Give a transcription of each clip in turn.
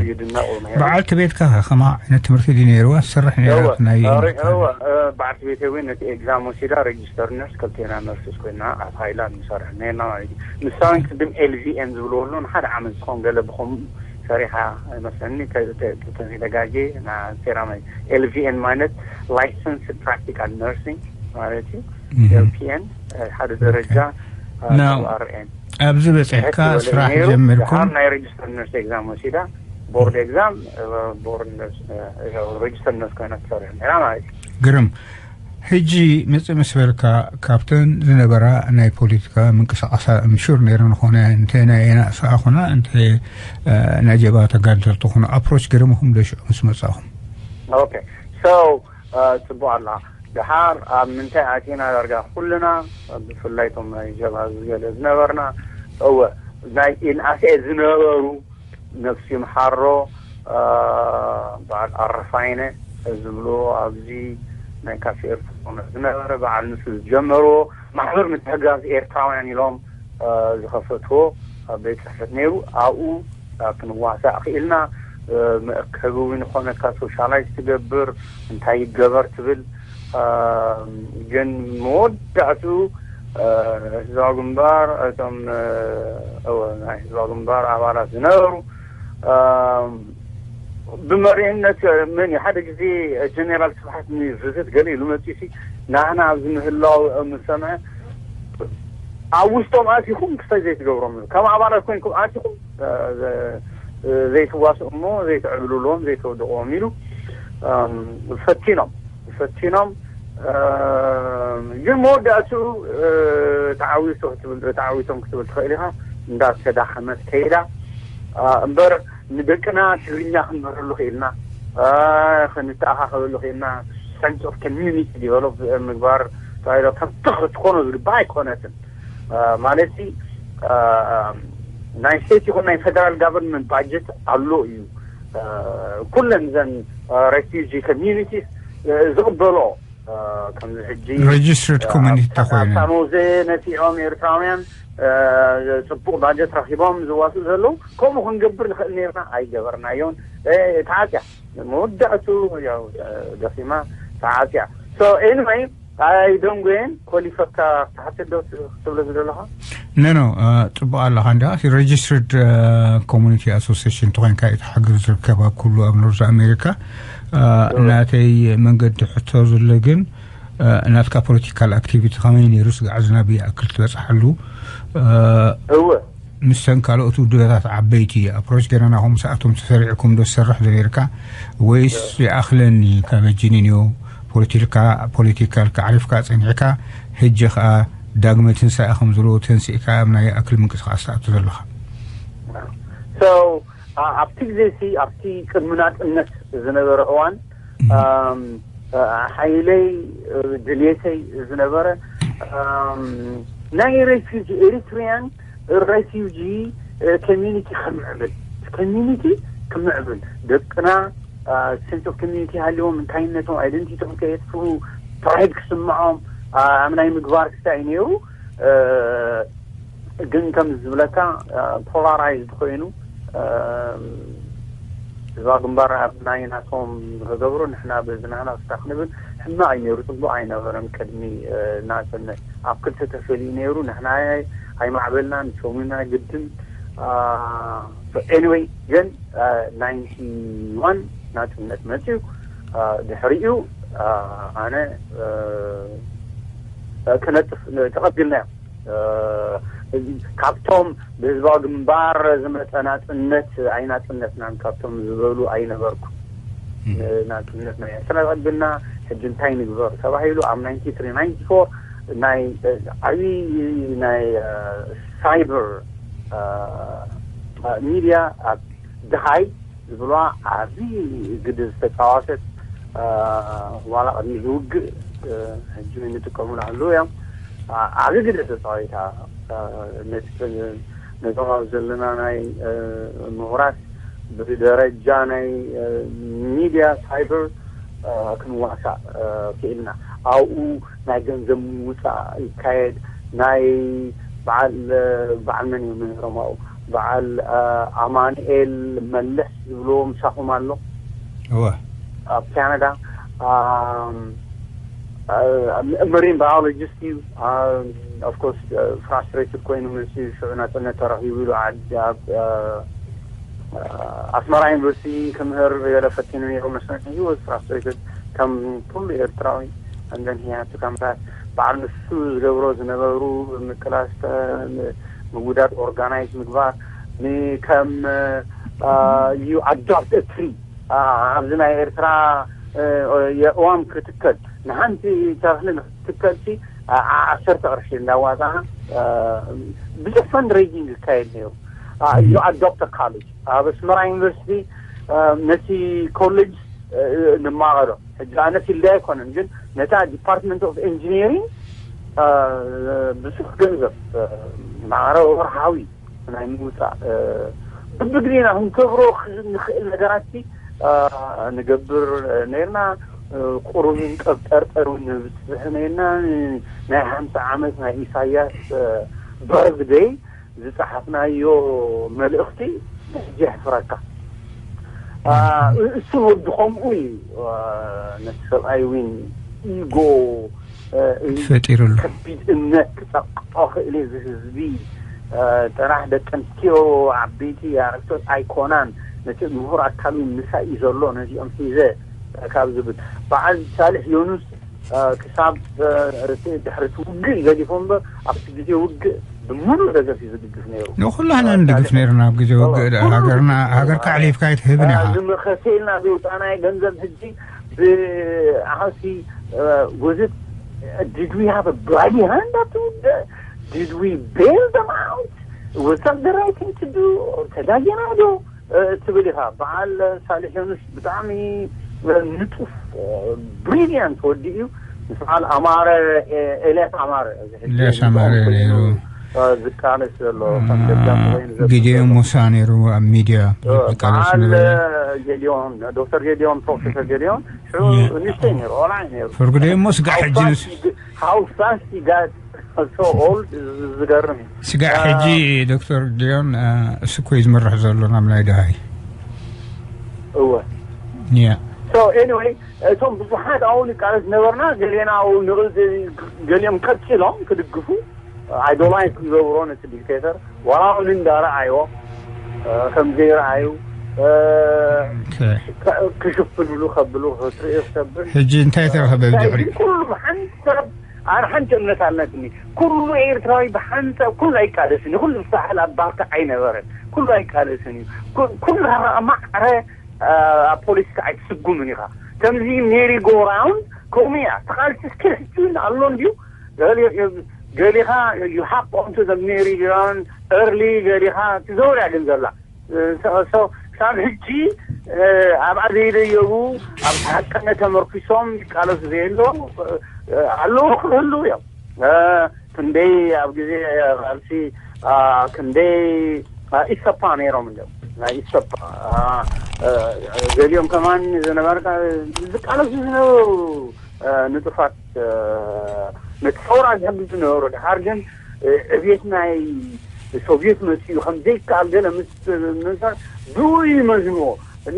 ይድነቑ። በዓልቲ ቤትካ ከ ከማ ዓይነት ትምህርቲ ድዩ ነይርዋ? ትሰርሕ ነይራ? ናይ በዓልቲ ቤተይ እውን ነቲ ኤግዛም ወሲዳ፣ ሬጅስተር ነርስ፣ ከልቴና ነርስ ኮይና ኣብ ሃይላንድ ንሰርሕ ነርና ማለት እዩ። ንሳን ቅድም ኤልቪኤን ዝብልዎ ኣሎ፣ ንሓደ ዓመት ዝኾን ገለ ብኸም ሰሪሓ ይመስለኒ። ተዘጋጀ ና ሴራማ። ኤልቪኤን ማለት ላይሰንስ ፕራክቲካል ነርሲንግ ማለት እዩ። ኤልፒኤን ሓደ ደረጃ። ኣርኤን ኣብዚ በፂሕካ ስራሕ ጀሚርኩም? ናይ ሬጅስተር ነርስ ኤግዛም ወሲዳ፣ ቦርድ ኤግዛም፣ ቦርድ ሬጅስተር ነርስ ኮይና ትሰርሕ ነራ ማለት እዩ። ግርም። ሕጂ ምፅእ ምስ በልካ፣ ካብተን ዝነበራ ናይ ፖለቲካ ምንቅስቃሳ ምሹር ነይረ ንኾነ እንተ ናይ ናእሳ ኣኹና እንተ ናይ ጀባ ተጋደልቲ ኹኑ ኣፕሮች ገረምኹም ዶ ሽዑ ምስ መፃኹም? ኦኬ። ጽቡቅ ኣላ። ድሓር ኣብ ምንታይ ኣቲና ዳርጋ ኩልና፣ ብፍላይ ቶም ናይ ጀብሃ ዝገለ ዝነበርና፣ እወ ናይ ኢንኣስኤ ዝነበሩ፣ ነፍሲ ይምሓሮ፣ በዓል ኣረፋይነ ዝብልዎ ኣብዚ ናይ ካፌ ኤርትራ ዝነበረ በዓል ንሱ ዝጀመርዎ ማሕበር ምትሕግጋዝ ኤርትራውያን ኢሎም ዝኸፈትዎ ቤት ጽሕፈት ነይሩ። ኣብኡ ክንዋሳእ ክኢልና። መእከቢ እውን ይኾነካ፣ ሶሻላይዝ ትገብር፣ እንታይ ይገበር ትብል። ግን መወዳእቱ ህዝባዊ ግንባር፣ እቶም ናይ ህዝባዊ ግንባር ኣባላት ዝነበሩ ብመሪሕነት መን እዩ፣ ሓደ ግዜ ጀኔራል ስብሓት ንዝዝት ገለ ኢሉ መፂኡ ሲ ናህና ኣብዚ ምህላው ምስ ሰምዐ፣ ኣብ ውሽጦም ኣቲኹም ክስታይ ዘይትገብሮም ኢሉ፣ ከም ኣባላት ኮይንኩም ኣቲኹም ዘይትዋስኡ እሞ ዘይትዕብልልዎም ዘይተውድቕዎም ኢሉ ፈቲኖም ፈቲኖም። ግን መወዳእትኡ ተዓዊቱ ክትብል ተዓዊቶም ክትብል ትኽእል ኢኻ። እንዳተዳኸመት ከይዳ እምበር ንደቅና ትግርኛ ክንምህረሉ ክኢልና፣ ክንተኣኻኸበሉ ክኢልና፣ ሰንስ ኦፍ ኮሚዩኒቲ ዲቨሎፕ ምግባር ተባሂሎ ከምቲ ክትኮኖ ዝግባእ ኣይኮነትን። ማለት ናይ ስቴት ይኹን ናይ ፌደራል ጋቨርንመንት ባጀት ኣሎ እዩ። ኩለን ዘን ሬፊጂ ኮሚዩኒቲስ ዝቕበሎ፣ ከምዚ ሕጂ ሬጅስትርድ ኮሚኒቲ ተኮይነ ሳኖዜ ነቲዖም ኤርትራውያን ጽቡቕ ባጀት ረኺቦም ዝዋስኡ ዘለዉ፣ ከምኡ ክንገብር ንኽእል ነርና፣ ኣይገበርናዮን። ተዓጽያ መወዳእቱ ያው ደኺማ ተዓጽያ። So anyway፣ ኣይደንጎየን። ኮሊፈካ ክትሓትት ዶ ክትብሎ ዝደለኻ? ኖ ኖ፣ ጽቡቕ ኣለኻ። እንዲኣ ሬጅስትርድ ኮሚኒቲ ኣሶሲሽን ተኾይንካ እዩ ተሓግዝ ዝርከብ ኣብ ኩሉ ኣብ ኖርዝ ኣሜሪካ። ናተይ መንገዲ ሕቶ ዝለ ግን ናትካ ፖለቲካል ኣክቲቪቲ ከመይ ነይሩ? ስጋዕ ዝናብ ይኣክል ትበፅሓሉ። እወ። ምስተን ካልኦት ውድበታት ዓበይቲ ኣፕሮች ገይረናኹም ሰኣቶም ተሰሪዕኩም ዶ ዝሰርሕ ዶ ነርካ? ወይስ ይኣኽለኒ ካብ ሕጂ ንንዮ ፖለቲካ ፖለቲካልካ ዓሪፍካ ጸኒዕካ ሕጂ ከኣ ዳግመ ትንሳኤ ከም ዘለዎ ተንሲእካ ኣብ ናይ ኣክል ምንቅስቃስ ትኣቱ ዘለኻ? So ኣብቲ ግዜ ሲ ኣብቲ ቅድሚ ናጽነት ዝነበረ እዋን ሓይለይ ድልየተይ ዝነበረ ናይ ሬፊጂ ኤሪትሪያን ሬፊጂ ኮሚኒቲ ክምዕብል ኮሚኒቲ ክምዕብል ደቅና ሴንስ ኦፍ ኮሚኒቲ ሃልዎም እንታይነቶም ኣይደንቲቶም ከየጥፍኡ ፕራይድ ክስምዖም ኣብ ናይ ምግባር ክስታይ ነይሩ። ግን ከም ዝብለካ ፖላራይዝድ ኮይኑ ህዝባዊ ግንባር ኣብ ናይ ናቶም ዝገብሩ ንሕና በዚ ናህና ክስታ ክንብል ሕማቕ እዩ ነይሩ። ጽቡቕ ኣይነበረን። ቅድሚ ናጽነት ኣብ ክልተ ተፈልዩ ነይሩ። ንሕና ኣይማዕበልናን፣ ንሶምና ግድን። ኤኒወይ ግን ናይንቲ ዋን ናጽነት መጽዩ። ድሕሪኡ ኣነ ክነጥፍ ተቐቢልናዮ። ካብቶም ብህዝባዊ ግንባር ዝመፀ ናፅነት ኣይናፅነትናን ካብቶም ዝበሉ ኣይነበርኩ። ናፅነት ናይ ኤርትራ ተቐቢልና ሕጂ እንታይ ንግበር ተባሂሉ ኣብ ናይንቲ ትሪ ናይንቲ ፎር ናይ ዓብዪ ናይ ሳይበር ሚድያ ኣብ ድሃይ ዝብልዋ ዓብዪ ግደ ዝተፃወተት ዋላ ቅድሚ ዝውግእ ሕጂ ንጥቀሙላ ኣለዉ እዮም። ዓብዪ ግደ ተፃዊታ ነቶም ኣብ ዘለና ናይ ምሁራት ብደረጃ ናይ ሚድያ ሳይበር ክንዋሳእ ክኢልና ኣብኡ ናይ ገንዘብ ምውፃእ ይካየድ ናይ በዓል በዓል መን እዮም ምህሮም ኣብኡ በዓል ኣማንኤል መልሕ ዝብልዎ ምሳኹም ኣሎ። እወ። ኣብ ካናዳ መሪን ባዮሎጂስት እዩ። ኦፍኮርስ ፍራስትሬትድ ኮይኑ ምስ ሽዑ ናፅነት ተረኪቡ ኢሉ ዓዲ ኣብ ኣስመራ ዩኒቨርሲቲ ክምህር ገለ ፈቲኑ ነይሩ መስለኒ። He was frustrated ከም ኩሉ ኤርትራዊ። And then he had to come back. በዓል ንሱ ዝገብሮ ዝነበሩ ምቅላስ፣ ምውዳድ፣ ኦርጋናይዝ ምግባር፣ ከም you adopt a tree ኣብዚ ናይ ኤርትራ የእዋም ክትከል ንሓንቲ ተኽሊ ክትከልሲ ዓሰርተ ቅርሺ እንዳዋፃ ብዙሕ ፈንድሬዚንግ ይካየድ ነይሩ። You adopt a college ኣብ ኣስመራ ዩኒቨርሲቲ ነቲ ኮሌጅ ንማቐሎ። ሕጂ ኣነ ፊልድ ኣይኮነን፣ ግን ነታ ዲፓርትመንት ኦፍ ኢንጂኒሪንግ ብዙሕ ገንዘብ ማዕረ ወርሃዊ ናይ ምውፃእ ብብግዜና ክንገብሮ ንኽእል ነገራት ንገብር ነርና። ቁሩብ እንቀብጠርጠር እውን ንብፅሕ ነርና። ናይ ሓምሳ ዓመት ናይ ኢሳያስ በርዝደይ ዝፀሓፍናዮ መልእኽቲ ሕጂ የሕፍረካ። እሱ ወዲ ከምኡ እዩ። ነቲ ሰብኣይ እውን ኢጎ ፈጢሩሉ። ከቢድ እምነት ክፀቅጦ ክእል እዚ ህዝቢ። ጥራሕ ደቂ ኣንስትዮ ዓበይቲ ኣረግቶት ኣይኮናን። ነቲ ምሁር ኣካል እውን ምሳይ እዩ ዘሎ፣ ነዚኦም ሒዘ ካብ ዝብል በዓል ሳልሕ ዮኑስ ክሳብ ርትዒ ድሕሪ እቲ ውግእ ገዲፉ እምበር ኣብቲ ግዜ ውግእ ብምሉእ ደገፍ እዩ ዝድግፍ ነይሩ። ንኩላህና ንድግፍ ነይርና ኣብ ግዜ ውግእ። ደኣ ሃገርና፣ ሃገርካ ኣሕሊፍካ ኣይትህብን ኢኻ። ዝመኸሰልና ዝውፃናይ ገንዘብ ሕጂ ብዓሲ was it did we have a bloody hand ኣብቲ ውግእ? Did we bail them out? Was that the right thing to do? ተጋጌና ዶ ትብል ኢኻ። በዓል ሳልሕ ዮኑስ ብጣዕሚ ንጡፍ ብሪሊያንት ወዲ እዩ። ምስ በዓል ኣማረ ኤልያስ ኣማረ ኤልያስ ኣማረ ነይሩ። ዝቃለስ ዘሎ ከም ደጋፊ ኮይኑ ዘብጽሕ ጌዲዮን ዘሎ። ሙሳ ነይሩ ኣብ ሚድያ ዝቃለስ በዓል ነበረ። ጌዲዮን ዶክተር ጌዲዮን ፕሮፌሰር ጌዲዮን ሽዑ ንእሽተይ ነይሩ፣ ቆልዓ ነይሩ። ዶክተር ጌዲዮን ሞ ስጋዕ ሕጂ ንስ- how fast he got so old ዝገርም እዩ። ስጋዕ ሕጂ ዶክተር ጌዲዮን እሱ እኮ እዩ ዝመርሕ ዘሎ ናብ ናይ ደሃይ። እወ። Yeah. So anyway እቶም ብዙሓት ኣብኡ ንቃለስ ነበርና። ገሌና ኣብኡ ንቕልጥ ገሊኦም ቀጺሎም ክድግፉ ኣይዶላይ ክገብሮ ነቲ ዲክቴተር ዋላ እውን እንዳረኣዮ ከም ዘይረኣዩ ክሽፍንሉ ከብሉ ክትርኢ ክሰብር። ሕጂ እንታይ ተረኸበ ብድሕሪ? ኩሉ ብሓንሳብ ኣነ ሓንቲ እምነት ኣለትኒ። ኩሉ ኤርትራዊ ብሓንሳብ ኩሉ ኣይቃለስን። ኩሉ ዝሰሓል ኣብ ባርካ ኣይነበረን። ኩሉ ኣይቃለስን እዩ። ኩሉ ማዕረ ኣብ ፖለቲካ ኣይትስጉምን ኢኻ። ከምዚ ሜሪ ጎ ራውንድ ከምኡ እያ። ተቓልሲ ስኪል ሕጂ እውን ኣሎ እንድዩ። ገሊኻ you hop onto the merry round early ገሊኻ ትዘውርያ ግን ዘላ ክሳብ ሕጂ ኣብኣ ዘይደየቡ ኣብ ሓቅነት ተመርኪሶም ይቃለሱ ዘየሎ ኣለዉ ክህሉ እዮም። ክንደይ ኣብ ግዜ ቃልሲ ክንደይ ኢሰፓ ነይሮም እዮም። ናይ ኢሰፓ ገሊኦም ከማን ዝነበርካ ዝቃለሱ ዝነበሩ ንጡፋት ነቲ ሰውራ ዝሕግዙ ነበሩ። ድሓር ግን ዕብየት ናይ ሶቪየት መፅኡ ከም ዘይከኣል ገለ ምስ ምንሳር ብኡ ይመዝንዎ።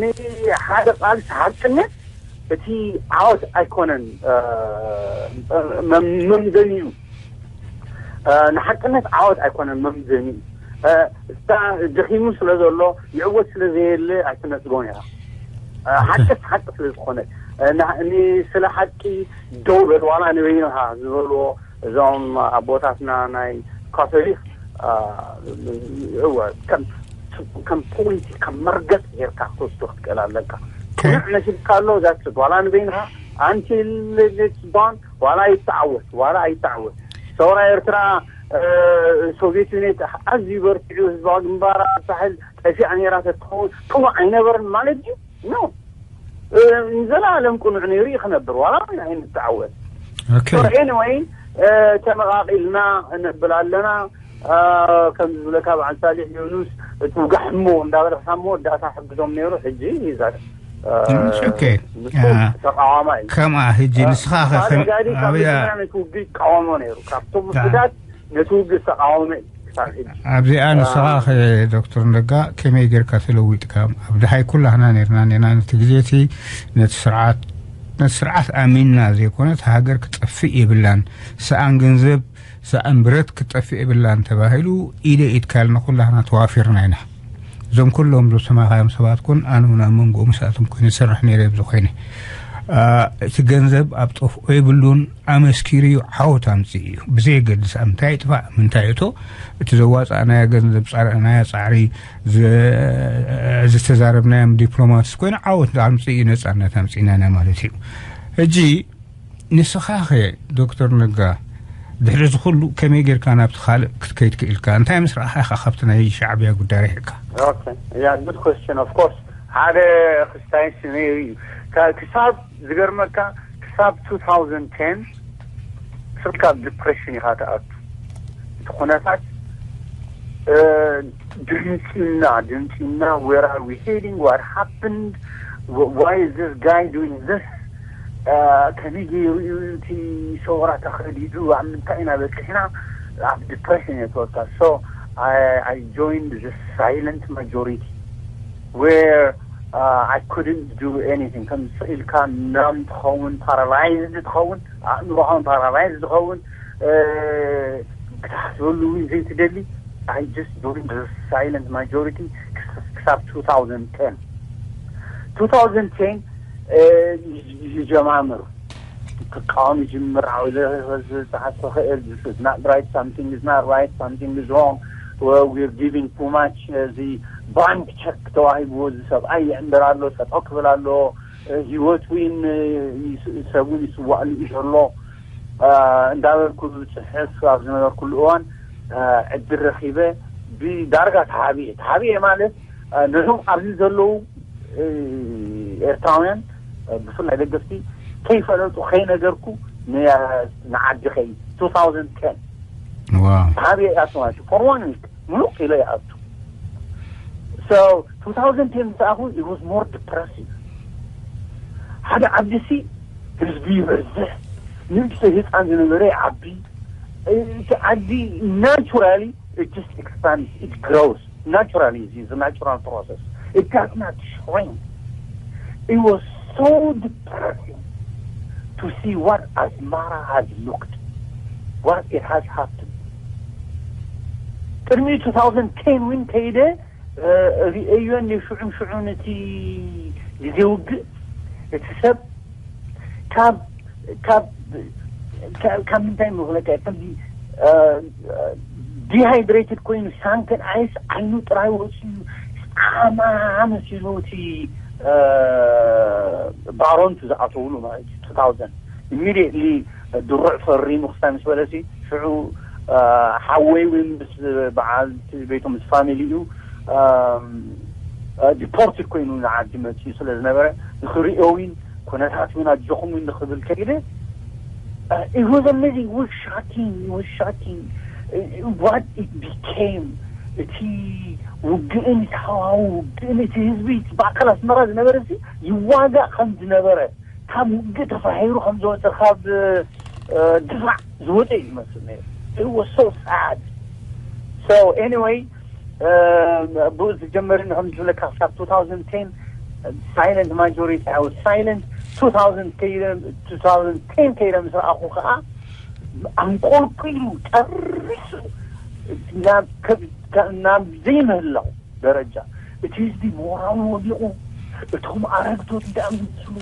ንሓደ ቃልሲ ሓቅነት እቲ ዓወት ኣይኮነን መምዘኒኡ። ንሓቅነት ዓወት ኣይኮነን መምዘኒኡ። ደኺሙ ስለ ዘሎ ይዕወት ስለ ዘየለ ኣይትነፅጎን ኢኻ። ሓቂ ሓቂ ስለ ዝኾነ ስለ ሓቂ ደው በል ዋላ ንበይንኻ ዝበልዎ እዞም ኣቦታትና ናይ ካቶሊክ እወ ከም ፖሊሲ ከም መርገፅ ጌርካ ክትወስዶ ክትክእል ኣለካ። ኩንዕ መሲልካ ኣሎ ዛት ዋላ ንበይንኻ ኣንቲ ሌትስ ባን ዋላ ይተዓወት ዋላ ኣይተዓወት ሰውራ ኤርትራ ሶቪየት ዩኒት ኣዝዩ በርቲዑ ህዝባዊ ግንባር ኣብ ሳሕል ጠፊኣ ነይራ ተትኸውን ጥዋዕ ኣይነበርን ማለት እዩ። ኖ ንዘለኣለም ቅኑዕ ነይሩ እዩ ክነብር ዋላ ኣይንተዓወት። ኤኒወይ ተመቓቒልና ነብል ኣለና። ከም ዝብለካ በዓል ሳሊሕ ዮኑስ እቲ ውጋሕ እሞ እንዳበለ ክሳብ መወዳእታ ሕግዞም ነይሩ። ሕጂ ይዛር ተቃዋማ እዩ። ከምኣ ሕጂ ንስኻ ነቲ ውግእ ይቃወሞ ነይሩ። ካብቶም ውግዳት ነቲ ውግእ ዝተቃወመ እዩ። ኣብዚኣ ንስኻ ዶክተር ነጋ ከመይ ጌርካ ተለዊጥካ? ኣብ ድሃይ ኩላህና ነርና ነና ነቲ ግዜ እቲ ነቲ ስርዓት ነቲ ስርዓት ኣሚንና ዘይኮነ እቲ ሃገር ክጠፍእ የብላን፣ ሰኣን ገንዘብ ሰኣን ብረት ክጠፍእ የብላን ተባሂሉ ኢደ ኢድካ ኢልና ኩላህና ተዋፊርና ኢና። እዞም ኩሎም ዝሰማኻዮም ሰባት ኩን ኣነ እውን ኣብ መንጎኦም ምስኣቶም ኮይነ ዝሰርሕ ነይረ ኣብዚ ኮይነ እቲ ገንዘብ ኣብ ጠፍኦ የብሉን። ኣመስኪሩ እዩ ዓወት ኣምፅእ እዩ ብዘየገድስ ኣብ ምንታይ ይጥፋእ ምንታይ እቶ እቲ ዘዋፃእናዮ ገንዘብ ፃርዕናዮ ፃዕሪ ዝተዛረብናዮም ዲፕሎማትስ ኮይኑ ዓወት ኣምፅእ እዩ ነፃነት ኣምፅእናና ማለት እዩ። ሕጂ ንስኻኸ ዶክተር ነጋ ድሕሪ እዚ ኩሉ ከመይ ጌርካ ናብቲ ካልእ ክትከይድ ክኢልካ እንታይ ምስ ረኣኻ ኢኻ ካብቲ ናይ ሻዕብያ ጉዳይ ርሒቕካ? Yeah, good question. Of course, ሓደ ክስታይስ ነይሩ እዩ። ክሳብ ዝገርመካ ክሳብ two thousand ten ስልካ ዲፕሬሽን ኢኻ ትኣቱ። እቲ ኩነታት ድምፂና ድምፂና where are we heading, what happened, why is this guy doing this? ከመይ ገይሩ እዩ እቲ ሰውራ ተኸዲዱ ኣብ ምንታይ ኢና በፂሕና? ኣብ ዲፕሬሽን እየ ተወካ። So I joined the silent majority where I couldn't do anything. ከም ስኢልካ ናም ትኸውን፣ ፓራላይዝድ ትኸውን፣ ኣእምሮኻ ውን ፓራላይዝ ዝኸውን ክትሓስበሉ እውን ዘይትደሊ። I just joined the silent majority ክሳብ two thousand ten. Two thousand ten ይጀማምር ክቃወም ይጅምር። ዓው ዝፀሓፍ ክእል is not right, something is not right, something is wrong, we're giving too much. እዚ ባንክ ቸክ ተዋሂብዎ እዚ ሰብኣይ ይዕንድር ኣሎ፣ ጠጠው ክብል ኣለዎ፣ ህይወት እውን ሰብን ይስዋእሉ እዩ ዘሎ እንዳበልኩ ዝፅሕፍ ኣብ ዝነበርኩሉ እዋን ዕድል ረኺበ ብዳርጋ ተሃብየ። ተሃብየ ማለት ነዞም ኣብዚ ዘለዉ ኤርትራውያን ብፍላይ ደገፍቲ ከይፈለጡ ከይነገርኩ ንዓዲ ከይ two thousand ten ተሃብየ እያ ማለት እዩ። For one week ሙሉእ ኢለ ይኣቱ። So two thousand ten ምስ ኣኹ it was more depressive. ሓደ ዓዲ ሲ ህዝቢ ይበዝሕ፣ ንእሽቶ ህፃን ዝነበረ ይዓቢ። እቲ ዓዲ naturally it just expands, it grows naturally. It's a natural process. It does not shrink. It was so depressing to see what Asmara has looked, what it has happened. ቅድሚ two thousand ten እውን ከይደ ርእየዮን ሽዑን ሽዑን እቲ ግዜ ውግእ እቲ ሰብ ካብ ካብ ካብ ምንታይ ምኽለካ ከምዚ ዲሃይድሬትድ ኮይኑ ሳንክን ኣይስ ዓይኑ ጥራይ ወፅዩ ፃማ መሲሉ እቲ ባሮንቱ ዝኣተውሉ ማለት እዩ two thousand immediately ድሩዕ ፈሪሙ ክስታይ ምስ በለሲ ሽዑ ሓወይ እውን ምስ በዓል ቤቱ ምስ ፋሚሊ እዩ ዲፖርትድ ኮይኑ ንዓዲ መፅኡ ስለ ዝነበረ ንክሪኦ እውን ኩነታት እውን ኣጆኹም እውን ንክብል ከይደ it was amazing, it was shocking, it was shocking what it became. እቲ ውግእን ተሃዋዊ ውግእን እቲ ህዝቢ በኣካል ኣስመራ ዝነበረ ይዋጋእ ከም ዝነበረ ካብ ውግእ ተፋሒሩ ከም ዝወፀ ካብ ድፋዕ ዝወፀ እዩ ዝመስል ነይሩ። It was so sad. So anyway ብኡ ዝጀመርን ከም ዝብለካ ክሳብ two thousand ten silent majority, I was silent. Two thousand ten ከይደ ምስ ረኣኹ ከዓ ኣንቆልቂሉ ጠሪሱ ናብ ዘይምህላው ደረጃ እቲ ህዝቢ ሞራሉ ወዲቑ እቶም ኣረግቶት ደኣ ዝመስሉ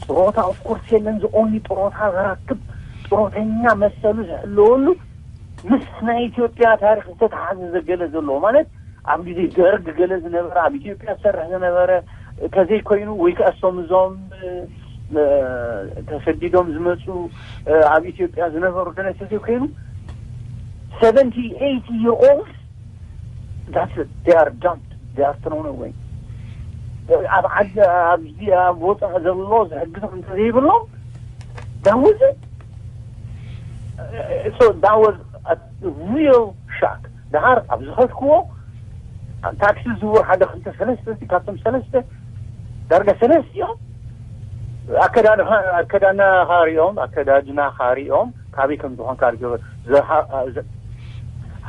ጥሮታ of course የለን። The only ጥሮታ ዘራክብ ጥሮተኛ መሰሉ ዝሕለወሉ ምስ ናይ ኢትዮጵያ ታሪክ ዝተተሓዘ ዘገለ ዘለዎ ማለት ኣብ ግዜ ደርግ ገለ ዝነበረ ኣብ ኢትዮጵያ ዝሰርሕ ዝነበረ ተዘይኮይኑ ወይ ከዓ እሶም እዞም ተሰዲዶም ዝመፁ ኣብ ኢትዮጵያ ዝነበሩ ገለ ተዘይኮይኑ seventy eighty year old that's it, they are dumped, they are thrown away. ኣብ ዓዲ ኣብዚ ኣብ ወፃእ ዘሎ ዝሕግዞም እንተዘይብሎም that was it. So that was a real shock. ድሓር ኣብ ዝኸድክዎ ታክሲ ዝውር ሓደ ክልተ ሰለስተ ካብቶም ሰለስተ ዳርጋ ሰለስቲኦም ኣከዳድና ካሪኦም ኣከዳድና ካሪኦም ካበይ ከም ዝኾንካ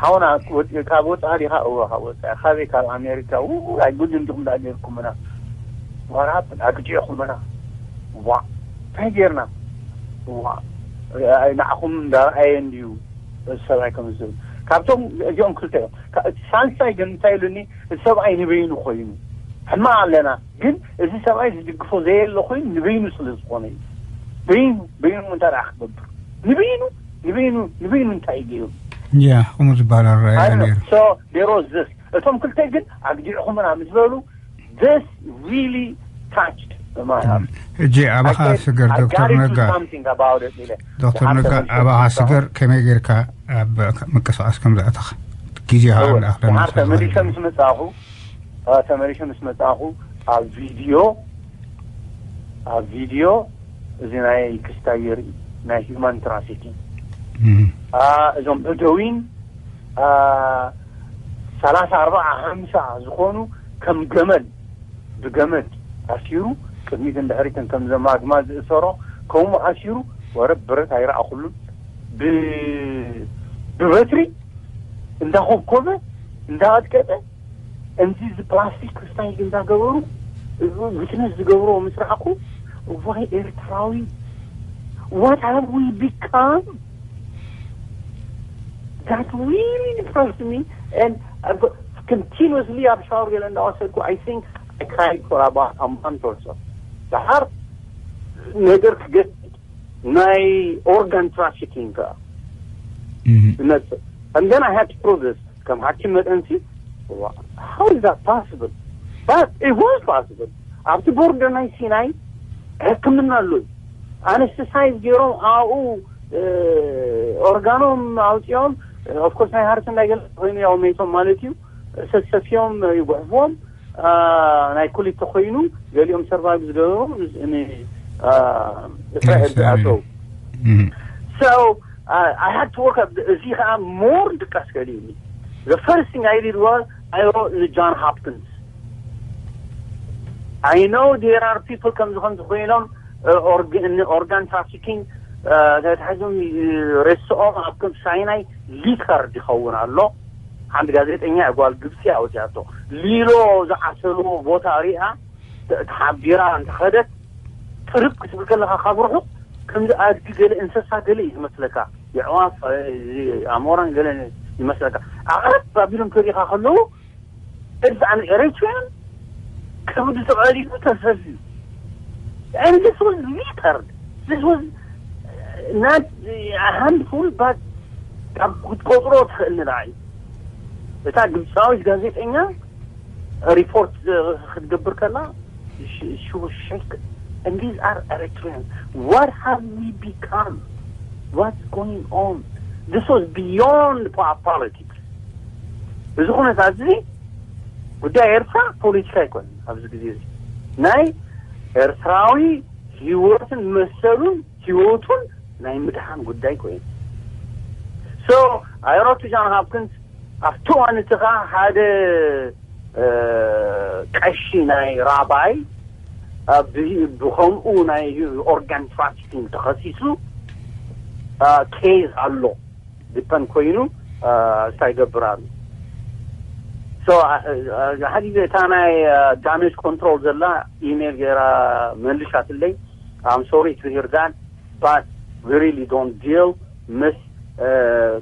ሓውና፣ ወፂ- ካብ ወፃኢ ዲኻ? እወ፣ ካብ ወፃኢ። ካበይ? ካብ ኣሜሪካ። ው ኣይ ጉድ እንዲኹም ዳ ጌርኩምና። ዋራብ ኣግዲዕኹምና። ዋ እንታይ ጌርና? ዋ ኣይ ንዓኹም እንዳረኣየ እንድዩ። እዚ ሰብኣይ ከም ዝብል ካብቶም እዚኦም ክልተ እዮም። ካ- እቲ ሳልሳይ ግን እንታይ ኢሉኒ? እቲ ሰብኣይ ንበይኑ ኮይኑ። ሕማቕ ኣለና፣ ግን እዚ ሰብኣይ ዝድግፎ ዘየለ ኮይኑ ንበይኑ ስለ ዝኾነ እዩ። በይኑ በይኑ እንታይ ደኣ ክገብር? ንበይኑ ንበይኑ ንበይኑ እንታይ እዩ ገይሩ? ያ ከምኡ ዝበሃል ኣረኣእያ I don't know. ነይሩ። So there was this. እቶም ክልተ ግን ኣግዲዕኹምና ምስ በሉ this really touched my heart. ሕጂ ኣባኻ I said, ስገር "I ዶክተር gotta do ነጋ something about it ኢለ። ዶክተር ድሓር ነጋ ተመልሰ ኣባኻ ምስ መጻኹ- ስገር ከመይ ጌርካ ኣብ ምንቅስቃስ ከም ዘእተኻ ግዜ እወ፣ ሃብና ኣኽለና ድሓር ተመሊሰ ምስ መጻኹ አ፣ ተመሊሰ ምስ መጻኹ ኣብ ቪድዮ ኣብ ቪድዮ እዚ ናይ ክስታይ የርኢ፣ ናይ human trafficking። አ፣ እዞም በደዊን አ፣ ሰላሳ ኣርባዓ ሓምሳ ዝኾኑ ከም ገመል ብገመድ ኣሲሩ ቅድሚትን ድሕሪትን ከም ዘማግማ ዝእሰሮ ከምኡ ኣሲሩ፣ ወረ ብረት ኣይረኣኹሉን። ብ- ብበትሪ እንዳኾብኮበ እንዳቐጥቀጠ፣ እንዚ እዚ ፕላስቲክ ክስታይ እንዳገበሩ፣ እዚ ዊትነስ ዝገብርዎ ምስ ረኣኹ፣ ዋይ ኤርትራዊ፣ what have we become? That really depressed me. And I've got- continuously ኣብ ሻወር ገለ እንዳወሰድኩ, I think I cried for about a month or so. ድሓር ነገር ክገድ ናይ ኦርጋን ትራፊኪንግ ከኣ ይመጽእ። And then I had to prove this. ከም ሓኪም መጠንሲ, how is that possible? But it was possible. ኣብቲ ቦርደር ናይ ሲናይ ሕክምና ኣሎ እዩ። ኣነስተሳይዝ ገይሮም ኣብኡ ኦርጋኖም ኣውፂኦም። ኦፍኮርስ ናይ ሃርት እንዳይ ገለ ኮይኑ ያው መይቶም ማለት እዩ። ሰሰፍዮም ይጉሕፍዎም። አ፣ ናይ ኩሊት ተኮይኑ ገሊኦም ሰርቫይቭ ዝገበሩ ን- ን- አ፣ እስራኤል ዝኣተው። So I had to work up. እዚ ከዓ ሞር ድቃስ ገሊኒ። The first thing I did was I wrote ንጆን ሆፕኪንስ. I know there are people ከምዚ ከምዚ ኮይኖም ኦርጋን ትራፊኪንግ ተታሒዞም ሬስኦም ኣብ ከም ሳይናይ ሊከር ይኸውን ኣሎ። ሓንቲ ጋዜጠኛ ጓል ግብፂ ኣውፅያቶ። ሊሎ ዝዓሰልዎ ቦታ ሪኣ ተሓቢራ እንተኸደት፣ ጥርቅ ክትብል ከለኻ ካብ ርሑቕ ከምዚ ኣድጊ ገለ እንስሳ ገለ እዩ ዝመስለካ። የዕዋፍ ኣሞራን ገለ ይመስለካ። ኣቕረብ ኣቢሎም ከሪኻ ከለዉ እዛ ኣን ኤሪትሪያን ከብዱ ተቐዲዱ ተሰፍዩ። And this was littered. This was not a handful, but ካብ ክትቆፅሮ ትኽእል ንርኣዩ። እታ ግብፃዊት ጋዜጠኛ ሪፖርት ክትገብር ከላ ሽውሸክ እንዲዝ ኣር ኤሪትሪያን። What have we become? What's going on? This was beyond politics. እዚ ኩነታት እዚ ጉዳይ ኤርትራ ፖለቲካ ኣይኮነን። ኣብዚ ግዜ እዚ ናይ ኤርትራዊ ህይወትን መሰሉን ህይወቱን ናይ ምድሓን ጉዳይ ኮይኑ። So I wrote to John Hopkins. ኣብቲ እዋን እቲ ከዓ ሓደ ቀሺ ናይ ራባይ ብከምኡ ናይ ኦርጋን ትራፊኪንግ ተኸሲሱ ኬዝ ኣሎ። ዲፐንድ ኮይኑ እንታይ ይገብር ኣሎ። ሓዲገ እታ ናይ ዳሜጅ ኮንትሮል ዘላ ኢሜል ገይራ መልሻትለይ። I'm sorry to hear that, but we really don't deal ምስ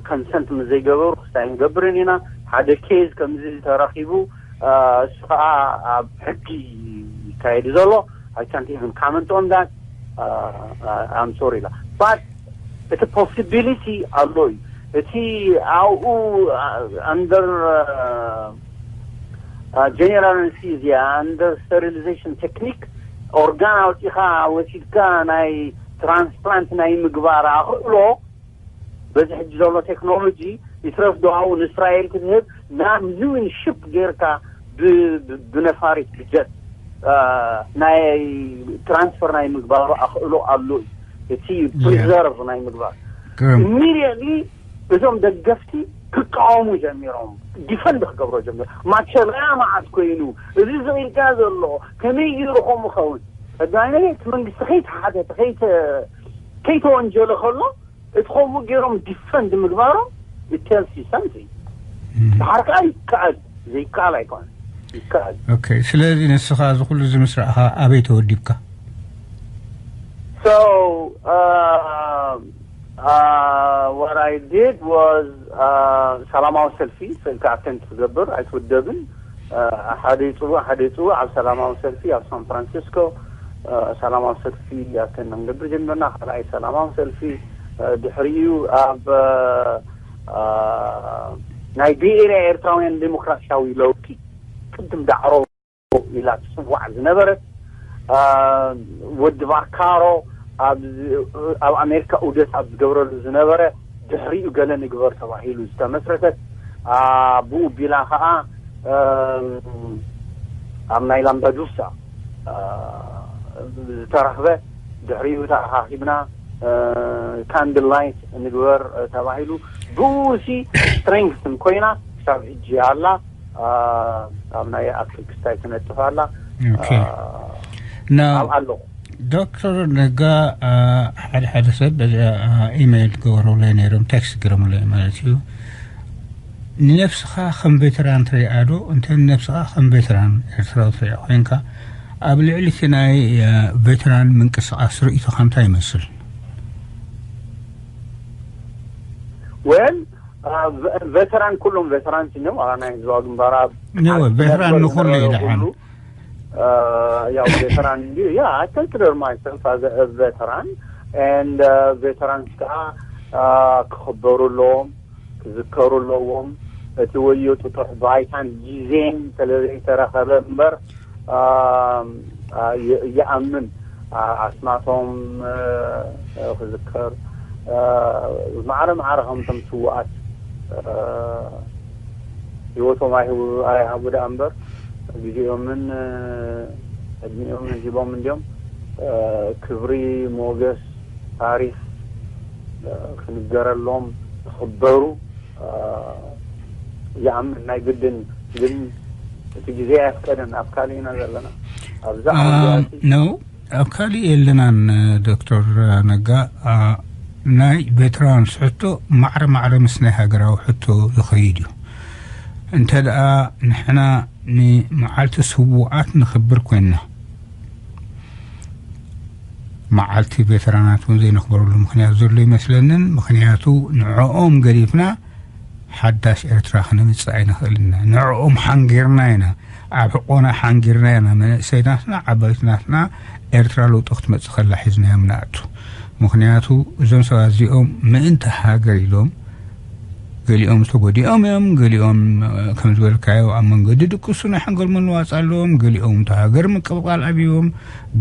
ኮንሰንት ምስ ዘይገበሩ ክስታይ ንገብርን ኢና። ሓደ ኬዝ ከምዚ ተረኺቡ እሱ ከዓ ኣብ ሕጊ ይካየድ ዘሎ። I can't even comment on that. I'm sorry ኢላ። But እቲ ፖሲቢሊቲ ኣሎ እዩ። እቲ ኣብኡ under general anesthesia, under sterilization technique ኦርጋን ኣውፂኻ ወሲድካ ናይ ትራንስፕላንት ናይ ምግባር ኣኽእሎ በዚ ሕጂ ዘሎ ቴክኖሎጂ ይትረፍ ዶ ኣብኡ ንእስራኤል ክትህብ ናብ ዩን ሽፕ ጌርካ ብነፋሪት ብጀት ናይ ትራንስፈር ናይ ምግባሩ ኣኽእሎ ኣሎ እዩ። እቲ ፕሪዘርቭ ናይ ምግባር ኢሚድየትሊ እዞም ደገፍቲ ክቃወሙ ጀሚሮም። ዲፈንድ ክገብሮ ጀሚሮ። ማቸለያ መዓት ኮይኑ እዚ ዝቕልካ ዘሎ ከመይ ገይሩ ከምኡ ኸውን? ቀዳማይ ነገር እቲ መንግስቲ ከይተሓተተ ከይተ- ከይተወንጀለ ከሎ እቲ ከምኡ ገይሮም ዲፈንድ ምግባሮም it tells you something. ድሓር ከዓ ይከኣል፣ ዘይከኣል ኣይኮነን፣ ይከኣል። ኦኬ፣ ስለዚ ንስኻ እዚ ኩሉ እዚ ምስ ረኣኻ ኣበይ ተወዲብካ? So, uh, uh, what I did was, uh, ሰላማዊ ሰልፊ ሰልፊ ኣተንት ክገብር ኣይትውደብን። Uh, ሓደ ይፅውዕ ሓደ ይፅውዕ ኣብ ሰላማዊ ሰልፊ ኣብ ሳን ፍራንሲስኮ፣ uh, ሰላማዊ ሰልፊ ኣተንት ክንገብር ጀመርና። ካልኣይ ሰላማዊ ሰልፊ፣ uh፣ ድሕሪኡ ኣብ፣ uh፣ uh፣ ናይ ብኤርያ ኤርትራውያን ዴሞክራሲያዊ ለውጢ ቅድም ዳዕሮ ኢላ ትጽዋዕ ዝነበረት፣ አ፣ ወዲ ቫካሮ ኣብ፣ ኣብ ኣሜሪካ ዑደት ኣብ ዝገብረሉ ዝነበረ፣ ድሕሪኡ ገለ ንግበር ተባሂሉ ዝተመስረተት፣ አ፣ ብኡ ቢላ ኸኣ፣ እ፣ ኣብ ናይ ላምባዱሳ፣ አ፣ ዝተረኽበ፣ ድሕሪኡ ተኣኻኺብና፣ እ፣ ካንድል ላይት ንግበር ተባሂሉ፣ ብኡሲ ስትሬንግስን ኮይና ክሳብ ሕጂ ኣላ። አ፣ ኣብ ናይ ኣክል ክስታይ ትነጥፍ ኣላ። ኦኬ። አ፣ ና ኣብ ኣለኹ። ዶክተር ነጋ፣ አ፣ ሓደ ሓደ ሰብ በዚ፣ አ፣ ኢሜይል ገበሩለይ ነይሮም፣ ቴክስት ገረሙለይ ማለት እዩ። ንነብስኻ ከም ቬተራን ትሪኣ ዶ? እንተ ንነብስኻ ከም ቬተራን ኤርትራዊ ትሪኣ ኮይንካ፣ ኣብ ልዕሊ እቲ ናይ፣ አ፣ ቬተራን ምንቅስቓስ ርእይቶኻ እንታይ ይመስል? ወል፣ አ፣ ቨ-፣ ቬተራን፣ ኩሎም ቬተራን እዮም። ዋላ ናይ ህዝባዊ ግንባር ኣብ ነወ፣ ዓርኪ ቬተራን ነበር ንኹሉ ዝነበረ እዩ ደሓን። ኩሉ፣ አ፣ ያው ቬተራን እንዲ-፣ yeah, I consider myself as a veteran and, አ፣ ቬተራንስ ከዓ፣ አ፣ ክኽበሩ ኣለዎም፣ ክዝከሩ ኣለዎም። እቲ ወዮ ጥጡሕ ባይታን ግዜን ስለ ዘይተረኸበ እምበር፣ አ፣ አ፣ የ-፣ ይኣምን፣ አ፣ ኣስማቶም፣ አ፣ ክዝከር፣ አ፣ ማዕረ ማዕረ ከምቶም ስዉኣት፣ አ፣ ህይወቶም ኣይህቡ-፣ ኣይሃቡ ደኣ እምበር፣ ግዜኦምን፣ አ፣ ዕድሚኦምን ሂቦም እንድዮም። አ፣ ክብሪ፣ ሞገስ፣ ታሪኽ፣ አ፣ ክንገረሎም፣ ክኽበሩ፣ አ፣ ይኣምን ናይ ግድን። ግን እቲ ግዜ ኣየፍቀደን፣ ኣብ ካልእ ኢና ዘለና። ኣብዛ ዓውዲ ኣም፣ ኣቲ ነው፣ ኣብ ካልእ የለናን፣ ዶክተር ነጋ። አ፣ ናይ ቬተራንስ ሕቶ ማዕረ ማዕረ ምስ ናይ ሃገራዊ ሕቶ ዝኸይድ እዩ። እንተ ደኣ ንሕና ንመዓልቲ ስዉኣት ንኽብር ኮይንና፣ መዓልቲ ቬተራናት እውን ዘይነኽብረሉ ምኽንያት ዘሎ ይመስለንን። ምኽንያቱ ንዕኦም ገዲፍና ሓዳሽ ኤርትራ ክነምጽእ ኣይንኽእልን ኢና። ንዕኦም ሓንጊርና ኢና፣ ኣብ ሕቖና ሓንጊርና ኢና። መንእሰይ ናትና፣ ዓባይቲ ናትና ኤርትራ ለውጢ ክትመጽእ ከላ ሒዝናዮም ንኣቱ። ምኽንያቱ እዞም ሰባት እዚኦም ምእንቲ ሃገር ኢሎም፣ ገሊኦም ተጎዲኦም እዮም፣ ገሊኦም፣ እ፣ ከም ዝበልካዮ ኣብ መንገዲ ድቅሱ ናይ ሓንጎል ምንዋጽ ኣለዎም፣ ገሊኦም እታ ሃገር ምቅብቃል ኣብዮም፣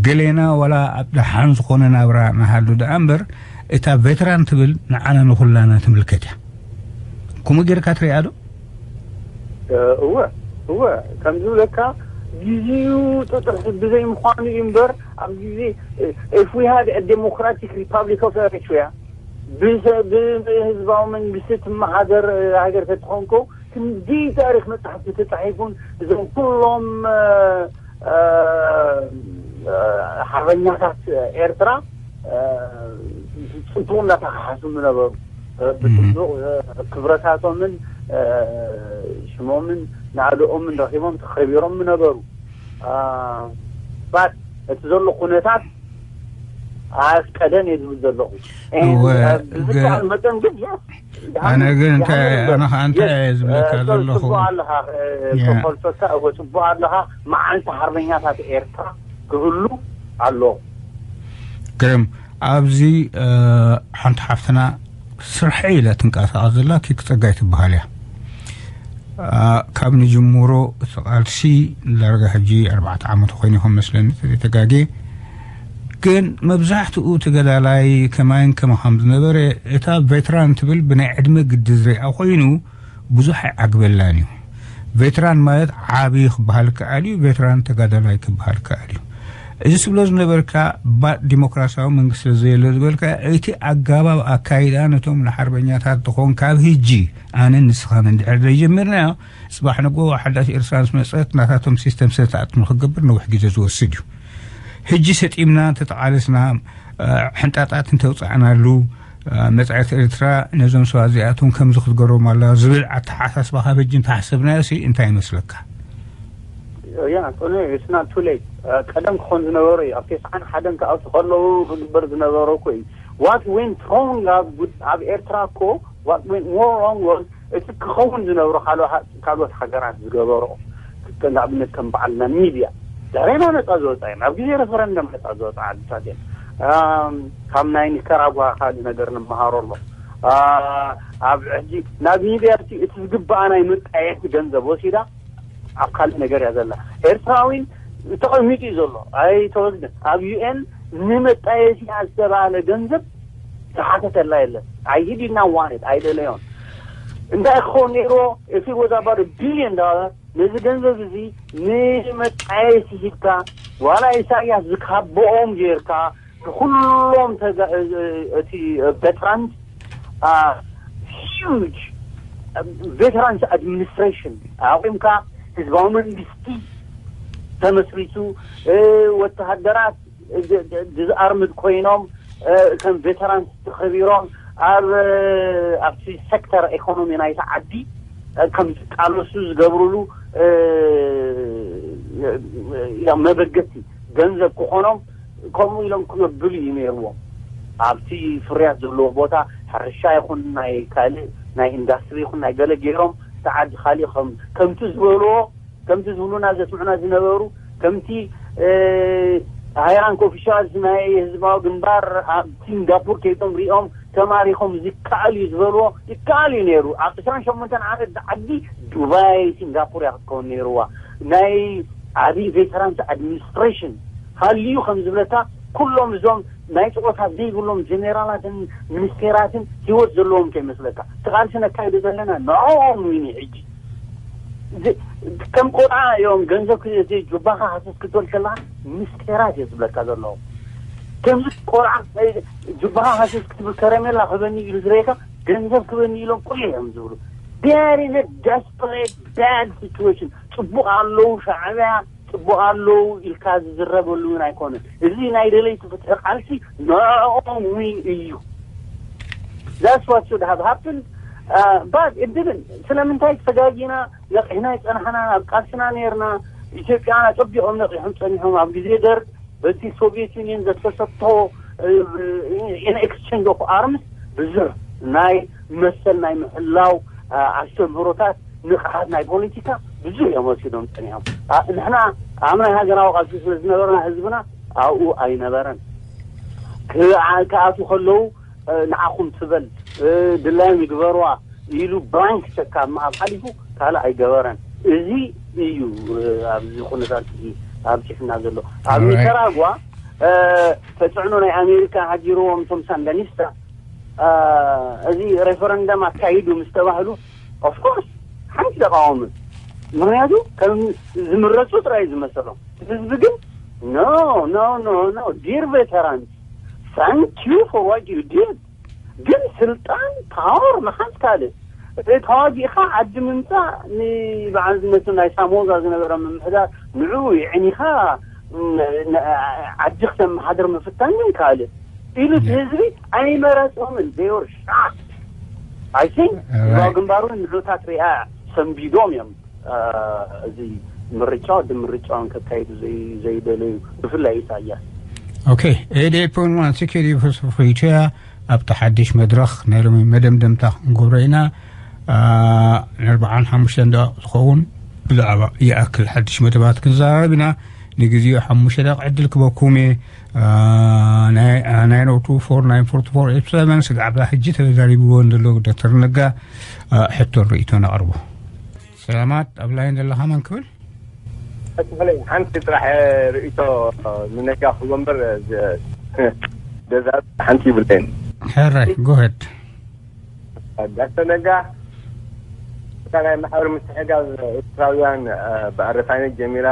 ገሌና ዋላ ኣብ ደሓን ዝኾነ ናብራ ንሃሉ ደኣ እምበር፣ እታ ቬተራን ትብል ንዓና ንኹላና ትምልከት እያ። ከምኡ ጌርካ ትሪኣ ዶ? እ፣ እወ፣ እወ፣ ከም ዝብለካ ግዜኡ ጥጡሕ ብዘይ ምዃኑ እዩ እምበር፣ ኣብ ግዜ፣ እ፣ if we had a democratic republic of Eritrea፣ ብሰ-፣ ብ-፣ ብህዝባዊ መንግስቲ ትመሓደር፣ እ፣ ሃገር ተትኾንኮ፣ ክንደይ ታሪኽ መጻሕፍቲ ተጻሒፉን እዞም ኩሎም፣ እ፣ እ፣ እ፣ ሓርበኛታት ኤርትራ፣ እ፣ ጽቡቕ እናተኸሓሱ ምነበሩ። እ፣ ብጽቡቕ፣ እ፣ ክብረታቶምን፣ እ፣ ሽሞምን ናእድኦምን ረኺቦም ተኸቢሮም ምነበሩ። እ፣ ባት እቲ ዘሎ ኩነታት ኣፍቀደን እየ ዝብል ዘለኹ። እወ፣ እ፣ ብዝከኣል ገ-፣ መጠን ግን፣ yes፣ ኣነ ግን እንታይ፣ ኣነ ኸዓ እንታይ እየ ዝብለካ ዘለኹ? ጽቡቕ ኣለኻ፣ እ፣ ያ። ክፈልጠካ፣ እወ፣ ጽቡቕ ኣለኻ። መዓልቲ ሓርበኛታት ኤርትራ ክህሉ ኣለዎ። ግርም፣ ኣብዚ፣ እ፣ ሓንቲ ሓፍትና ስርሐይ ኢላ ትንቀሳቐስ ዘላ ኪክ ጸጋይ ትበሃል እያ። ኣ፣ ካብ ንጅምሮ እቲ ቃልሲ ዳርጋ ሕጂ ኣርባዕተ ዓመት ኮይኑ ከም መስለኒ፣ ተዘይተጋግየ። ግን መብዛሕትኡ ተጋዳላይ ከማይን ከማኻም ዝነበረ፣ እታ ቬትራን ትብል ብናይ ዕድመ ግዲ ዝሪኣ ኮይኑ፣ ብዙሕ ኣይዓግበላን እዩ። ቬትራን ማለት ዓቢ ክበሃል ከኣል እዩ፣ ቬትራን ተጋዳላይ ክበሃል ከኣል እዩ። እዚ ትብሎ ዝነበርካ፣ ባ-፣ ዲሞክራሲያዊ መንግስቲ ስለ ዘየሎ ዝበልካ፣ እቲ ኣጋባብ ኣካይዳ ነቶም ንሓርበኛታት ዝኾን ካብ ህጂ ኣነን ንስኻን እንድሕር ዘይጀሚርናዮ፣ ጽባሕ ንግሆ ሓዳሽ ኤርትራ ምስ መጸት ናታቶም ሲስተም ሰትኣት ንኽገብር ነዊሕ ግዜ ዝወስድ እዩ። ህጂ ሰጢምና እንተተቓለስና፣ እ፣ ሕንጣጣት እንተውጻዕናሉ፣ መጻኢት ኤርትራ ነዞም ሰባት እዚኣቶም ከምዚ ክትገሮም ኣላ ዝብል ኣተሓሳስባ ካብ ሕጂ እንተሓሰብናዮ ሲ እንታይ ይመስለካ? ያ ጽኑ it's not too late። ቀደም ክኾን ዝነበሩ እዩ። ኣብ ተስዓን ሓደን ክኣቱ ከለዉ ክግበር ዝነበረ እኮ እዩ። What went wrong ኣብ ጉድ- ኣብ ኤርትራ እኮ what went wrong was እቲ ክኸውን ዝነበሩ ካልኦ- ካልኦት ሃገራት ዝገበሮ፣ ከም ንኣብነት ከም በዓል ናሚብያ፣ ዳሬና ነጻ ዝወጻ እዮም። ኣብ ግዜ ሬፈረንደም ነጻ ዝወጻ ዓድታት እዮም። ኣም፣ ካብ ናይ ኒካራጓ ካልእ ነገር ንመሃሮ ኣሎ። ኣ፣ ኣብ ሕጂ ናሚብያ እቲ እቲ ዝግባኣ ናይ መጣየሲ ገንዘብ ወሲዳ ኣብ ካልእ ነገር እያ ዘላ። ኤርትራዊን ተቐሚጡ እዩ ዘሎ ኣይተወስድን። ኣብ ዩ ኤን ንመጣየሲ ዝተባለ ገንዘብ ዝሓተተላ የለን። I he did not want it ኣይደለዮን። እንታይ ክኸውን ነይርዎ? If it was about a billion dollar ነዚ ገንዘብ እዚ ንመጣየሲ ሂብካ ዋላ ኢሳያስ ዝካብኦም ጌርካ ንኩሎም ተጋ- እቲ ቬትራንስ huge veterans administration ኣቂምካ ህዝባዊ መንግስቲ ተመስሪቱ ወተሃደራት disarmed ኮይኖም ከም ቬተራንስ ተኸቢሮም ኣብ ኣብቲ ሴክተር ኢኮኖሚ ናይቲ ዓዲ ከም ዝቃለሱ ዝገብርሉ መበገሲ ገንዘብ ክኾኖም ከምኡ ኢሎም ክነብሉ እዩ ነይርዎም። ኣብቲ ፍርያት ዘለዎ ቦታ ሕርሻ ይኹን ናይ ካልእ ናይ ኢንዳስትሪ ይኹን ናይ ገለ ገይሮም እቲ ዓዲ ካሊእ ከም- ከምቲ ዝበልዎ ከምቲ ዝብሉና ዘስምዑና ዝነበሩ ከምቲ ሃይራንክ ኦፊሻልስ ናይ ህዝባዊ ግንባር ኣብ ሲንጋፖር ከይዶም ሪኦም ተማሪኾም ዝከኣል እዩ ዝበልዎ ይከኣል እዩ ነይሩ። ኣብ ዕስራን ሸሞንተን ዓመት ዓዲ ዱባይ ሲንጋፖር እያ ክትከውን ነይርዋ። ናይ ዓብዪ ቬተራንስ ኣድሚኒስትሬሽን ሃልዩ ከም ዝብለካ ኩሎም እዞም ናይ ጨወታ ዘይብሎም ጀኔራላትን ሚኒስቴራትን ህይወት ዘለዎም ከይመስለካ እቲ ቃልሲ ነካይዶ ዘለና ንዕኦም ዊኒ ሕጂ ከም ቆጣ እዮም። ገንዘብ ጁባኻ ሃሰስ ክትበል ከለካ ሚኒስቴራት እየ ዝብለካ ዘለዎም። ከምዚ ቆልዓ ጁባኻ ሃሰስ ክትብል ከረሜላ ክበኒ ኢሉ ዝረየካ ገንዘብ ክበኒ ኢሎም ቁልዕ እዮም ዝብሉ። There is a desperate bad situation። ፅቡቅ ኣለዉ ሻዕብያ ፅቡቅ ኣለዉ ኢልካ ዝዝረበሉ እውን ኣይኮነን። እዚ ናይ ደለይቲ ፍትሒ ቃልሲ ንዕኦም ዊን እዩ። That's what should have happened. But it didn't. ስለምንታይ ተጋጊና ነቂሕና ይፀናሕና ናብ ቃልስና ነርና። ኢትዮጵያና ፀቢቆም ነቂሖም ፀኒሖም ኣብ ግዜ ደርግ በቲ ሶቪየት ዩኒየን ዘተሰጥቶ in exchange of arms ብዙሕ ናይ መሰል ናይ ምሕላው ኣስተምህሮታት ንቕሓት ናይ ፖለቲካ ብዙሕ እዮም ወሲዶም ፀኒሖም። ንሕና ኣብ ናይ ሃገራዊ ቃልሲ ስለ ዝነበርና ህዝብና ኣብኡ ኣይነበረን። ክኣቱ ከለዉ ንዓኹም ትበል ድላዮም ይግበርዋ ኢሉ ብላንክ ቸክ ካብ ምሃብ ሓሊፉ ካልእ ኣይገበረን። እዚ እዩ ኣብዚ ኩነታት እዚ ኣብፂሑና ዘሎ። ኣብ ኒካራጓ ተፅዕኖ ናይ ኣሜሪካ ሃዲርዎም እቶም ሳንዳኒስታ እዚ ሬፈረንደም ኣካይዱ ምስ ተባህሉ ኦፍኮርስ ሓንቲ ተቃወሙ። ምክንያቱ ከም ዝምረፁ ጥራይ ዝመሰሎም ህዝቢ ግን no no no no dear veterans thank you for what you did። ግን ስልጣን ፓወር ምሓዝ ካልእ ተዋጊእካ ዓዲ ምምፃእ ንበዓልነቱ ናይ ሳሞዛ ዝነበረ ምምሕዳር ንዑ የዕኒኻ ዓዲ ክተመሓድር ምፍታን ግን ካልእ ኢሉ እቲ ህዝቢ ኣይመረፆምን። They were shocked. I think ህዝባዊ ግንባር እውን ንዑታት ሪኣ ሰንቢዶም እዮም። እዚ ምርጫ ወዲ ምርጫውን ከካይዱ ዘይደለዩ ብፍላይ ኢሳያስ። ኦኬ ኤዴፖን ዋን ሲኪዲ ፈስፍኺ ኢትዮጵያ ኣብቲ ሓድሽ መድረኽ ናይ ሎሚ መደምደምታ ክንገብሮ ኢና። ንኣርባዓን ሓሙሽተን ደቂቕ ዝኸውን ብዛዕባ ይኣክል ሓድሽ መደባት ክንዛረብ ኢና። ንግዜኡ ሓሙሽተ ደቂቕ ዕድል ክበኩም እየ። ናይ ኖቱ ፎር ናይን ፎርቲ ፎር ኤፍ ሰቨን ስጋዕ ብዛ ሕጂ ተዛሪብዎ ንዘለዉ ዶክተር ነጋ ሕቶን ርእይቶን ኣቕርቡ። ሰላማት ኣብ ላይን ዘለኻ መን ክብል? ሓንቲ ጥራሕ ርእይቶ ንነጋ ክህቦ እምበር ገዛ ሓንቲ ይብለይን። ሕራይ ጎሄድ። ዳክተር ነጋ እታ ናይ ማሕበር ምትሕጋዝ ኤርትራውያን ብኣረፋይነት ጀሚራ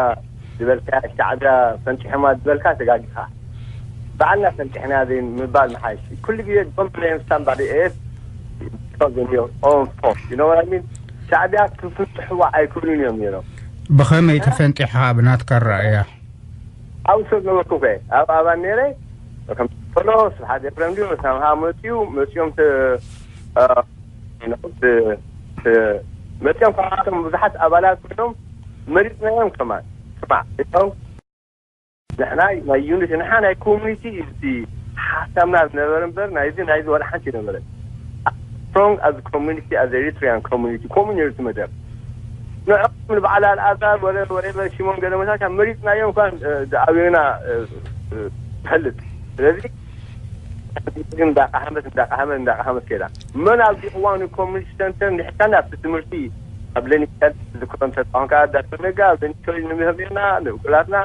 ዝበልካ ሻዕብያ ፈንጢሖማ ዝበልካ ተጋጊኻ። ባዕልና ፈንጢሕና ዘይምባል መሓይሽ። ኩሉ ግዜ don't blame somebody else because of your own fault. You know what I mean? ሻዕብያ ክፍንጥሕዋ ኣይክእሉን እዮም ነይሮም። ብኸመይ ተፈንጢሓ ብናትካ ኣረኣእያ? ኣብ ሰብ ነበርኩ ከ ኣብ ኣባል ነይረ ኖ፣ ስብሓት ኤፍረም ድዩ? ሳምሃ መፅዩ፣ መፅዮም ተ- እ፣ ተ- ተ- መፅዮም ካብኣቶም ብዙሓት ኣባላት ኮይኖም መሪፅናዮም። ከማን ስማዕ፣ እቶም ንሕና ናይ ዩኒቲ፣ ንሓ ናይ ኮሚኒቲ እዩ እቲ ሓሳብና ዝነበረ እምበር፣ ናይዚ ናይዚ ዋላ ሓንቲ ነበረ። Strong as community, as Eritrean community, ኮሚኒቲ መደብ ንዕኦም ንበዓል ኣልኣዛር ወረ ወሬቨር ሽሞም ገለ መሳካ መሪፅናዮም እኳ፣ እ፣ ዝኣበዩና፣ እ፣ እ፣ ትፈልጥ። ስለዚ ግን እንዳቃሃመት እንዳቃሃመት እንዳቃሃመት ከይዳ። መን ኣብዚሕዋ ንኮሚኒቲ ሰንተር ንድሕርካ ናብቲ ትምህርቲ ኣብ ለኒካል ዝኮን ተጣሁንካ ኣዳተነጋ ኣብ ለኒካል ንምህርና ንእኩላትና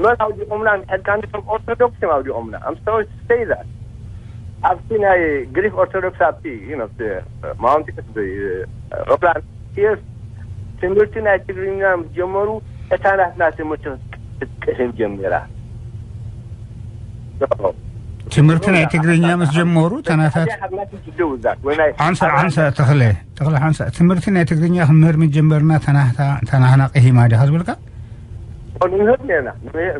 መን ኣውዲቖምና እንድሕር ካኒ ከም ኦርቶዶክስ እዮም ኣውዲቖምና። I'm sorry to say that። ኣብቲ ናይ ግሪክ ኦርቶዶክስ ኣብቲ፣ you know፣ ማውንት ኦክላንድ ስ ትምህርቲ ናይ ትግርኛ ምስ ጀመሩ እታ ናትና ትምህርቲ ክትቅህም ጀሚራ። ትምህርቲ ናይ ትግርኛ ምስ ጀመሩ ተናታት ሓንሳ ሓንሳ ተኽለ ተኽለ ሓንሳ ትምህርቲ ናይ ትግርኛ ክምህር ምስ ጀመርና ተናህታ ተናህና ቅሂማ ዲኻ ዝብልካ? ንምህር ኔርና።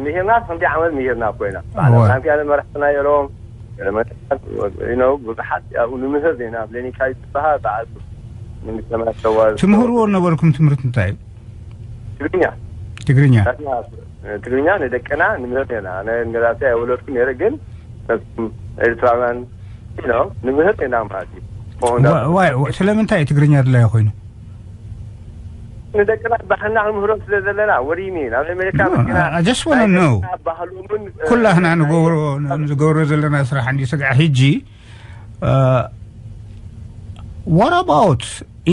ምሂርና ክንደይ ዓመት ምሂርና ኮይና ባዕላ ናምኪ ኣነ መራሕትና የለዎም። ኤለመንታት ነው ብዙሓት ኣብኡ ንምህር ኔና ኣብ ለኒካይ ዝበሃል በዓል መንግስተ ሰማያት ተዋዝ ትምህርዎ ነበርኩም ትምህርቲ እንታይ እዩ? ትግርኛ ትግርኛ ናትና ትግርኛ ንደቅና ንምህር ኔና። ኣነ ንገዛሲ ኣይወለድኩ ነይረ፣ ግን ነቶም ኤርትራውያን ነው ንምህር ኔና ማለት እዩ። ዋይ ስለምንታይ እዩ ትግርኛ ድላይ ኮይኑ? ንደቅና ባህልና ክንምህሮም ስለ ዘለና ወሪኒ ናብ ኣሜሪካ መኪና ጀስት ወነ ነው ባህሎምን ኩላህና ንገብሮ ንገብሮ ዘለና ስራሕ እንዲ ስጋዕ ሕጂ what about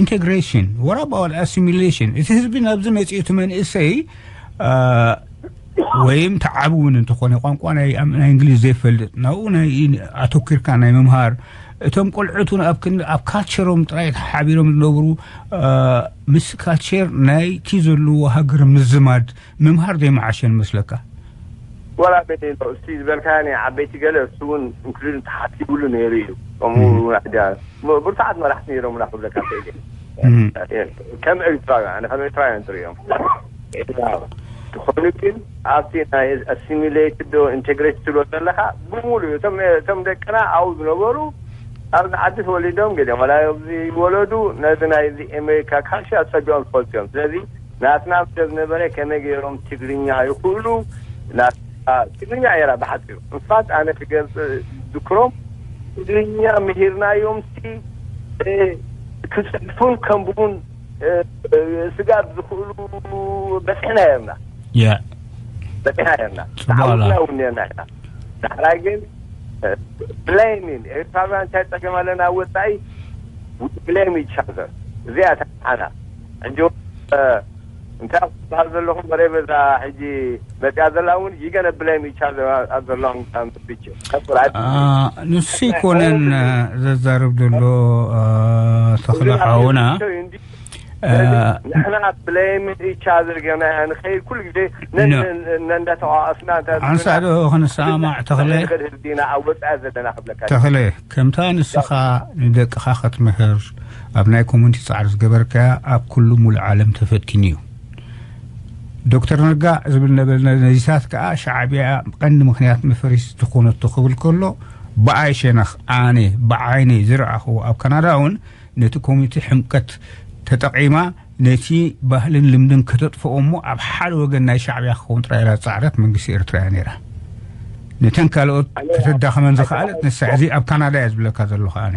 integration? What about assimilation? እቲ ህዝቢ ናብዚ መፅኡ እቲ መንእሰይ ወይም ተዓቢ እውን እንተኾነ ቋንቋ ናይ ናይ እንግሊዝ ዘይፈልጥ ናብኡ ናይ ኣተኪርካ ናይ ምምሃር እቶም ቆልዑት እውን ኣብ ክንዲ ኣብ ካልቸሮም ጥራይ ተሓቢሮም ዝነብሩ ምስ ካልቸር ናይቲ ዘለዎ ሃገር ምዝማድ ምምሃር ዘይመዓሸ ንመስለካ። ወላ ቤት እስቲ ዝበልካያ ናይ ዓበይቲ ገለ እሱ እውን እንክሉድ ተሓሲቡሉ ነይሩ እዩ። ከምኡ እውን ኣሕዲያ ብርቱዓት መራሕቲ ነይሮምና ክብለካ ክእል እየ። ከም ኤርትራውያን ኣነ ከም ኤርትራውያን ትርእዮም። ትኾኑ ግን ኣብቲ ናይ ኣሲሚሌትድ ዶ ኢንቴግሬትድ ትብሎ ዘለኻ ብምሉእ እቶም እቶም ደቅና ኣብኡ ዝነበሩ ኣብዚ ዓዲ ተወሊዶም ገሊኦም ዋላ ኣብዚ ይወለዱ ነዚ ናይዚ ኣሜሪካ ካልቸር ኣፀቢቖም ዝፈልጡ እዮም። ስለዚ ናትና ስለ ዝነበረ ከመይ ገይሮም ትግርኛ ይኽእሉ ናትና ትግርኛ እያ ብሓፂሩ። እንፋት ኣነ ክገልፅ ዝክሮም ትግርኛ ምሂርናዮም ሲ ክፅሕፉን ከንብቡን ስጋብ ዝኽእሉ በፂሕና የርና ያ በፂሕና የርና ፅቡቅ ኣላ ዓውድና እውን ነርና ኢና። ዳሕራይ ግን ብላይሚን ኤርትራውያን እንታይ ፀገም ኣለና ኣብ ወፃኢ ብላይም ይቻዘር እዚኣ ተዓና ሕጂ እንታይ ዝበሃል ዘለኹም በረ በዛ ሕጂ መፅያ ዘላ እውን ይገነ ብላይም ይቻዘር ዘለኹም ፒክቸር ንሱ ይኮነን ዘዛርብ ዘሎ ተኽለ ሓውና ንሕና ብለይም ኢቻ ዘርገና ንኸይድ ኩሉ ግዜ ነንዳተዋኣስና ሓንሳእ ዶ ክንሰማማዕ ተኽለ ህዝቢና ኣብ ወፃኢ ዘለና ክብለካ ተኽለ ከምታ ንስኻ ንደቅኻ ክትምህር ኣብ ናይ ኮሙንቲ ፃዕሪ ዝገበርካያ ኣብ ኩሉ ሙሉእ ዓለም ተፈቲኑ እዩ። ዶክተር ነጋ ዝብል ነበረ ነዚታት ከዓ ሻዕቢያ ቀንዲ ምክንያት መፈሪስ ዝኾነቶ ክብል ከሎ ብኣይ ሸነኽ ኣነ ብዓይነይ ዝረኣኽዎ ኣብ ካናዳ እውን ነቲ ኮሚቴ ሕምቀት ተጠቒማ ነቲ ባህልን ልምድን ከተጥፍኦ እሞ ኣብ ሓደ ወገን ናይ ሻዕብያ ክኸውን ጥራይ ኢላ ዝጸዓረት መንግስቲ ኤርትራ እያ ነይራ። ነተን ካልኦት ከተዳኸመን ዝኸኣለት ንሳ እዚ ኣብ ካናዳ እያ ዝብለካ ዘለኹ ኣነ።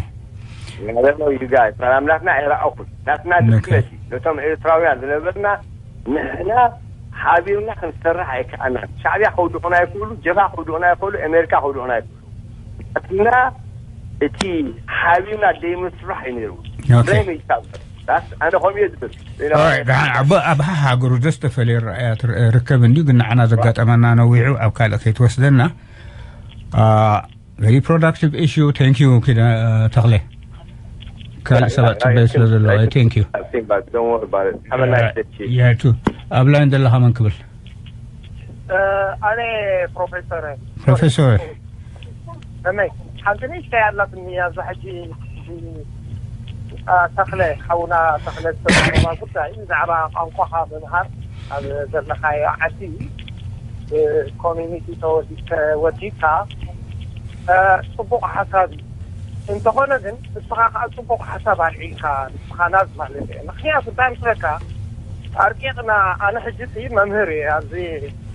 ያለነው ይጋይ ሰላም ናትና ኣይረኣኹን ናትና ድክመት ነቶም ኤርትራውያን ዝነበርና ንሕና ሓቢርና ክንሰርሕ ኣይከኣልናን። ሻዕብያ ከውድቑና ይኽእሉ፣ ጀብሃ ከውድቑና ይኽእሉ፣ ኣሜሪካ ከውድቑና ይኽእሉ። ናትና እቲ ሓቢርና ደይምስራሕ እዩ ነይሩ። Okay. ብለይ ምይታብ ኣነ ከምኡ እየ ዝብል። ኣብ ሃሃገሩ ደስ ተፈለየ ረኣያ ርከብ እንዲዩ ግን ንዓና ዘጋጠመና ነዊሑ ኣብ ካልእ ከይትወስደና very productive issue thank you ኪዳ ተኽለ ካልእ ሰባት ፅበይ ስለ ዘለዋ thank you ያቱ ኣብ ላይን ዘለኻ መን ክብል ኣነ ፕሮፌሰር ፕሮፌሰር ከመይ ሓንቲ ንእሽተይ ኣላትኒ ኣብዛ ሕጂ ተኽለ ሓውና ተኽለ ዝተዛረባ ጉዳይ ብዛዕባ ቋንቋኻ ምምሃር ኣብ ዘለኻዮ ዓዲ ኮሚኒቲ ተወዲካ እ፣ ጽቡቕ ሓሳብ እዩ። እንተኾነ ግን ንስኻ ከዓ ጽቡቕ ሓሳብ ኣልዒልካ፣ ንስኻ ናዝ ማለት እየ። ምኽንያቱ እንታይ ምስለካ፣ ኣርቂቕና፣ ኣነ ሕጂ እቲ መምህር እየ፣ ኣብዚ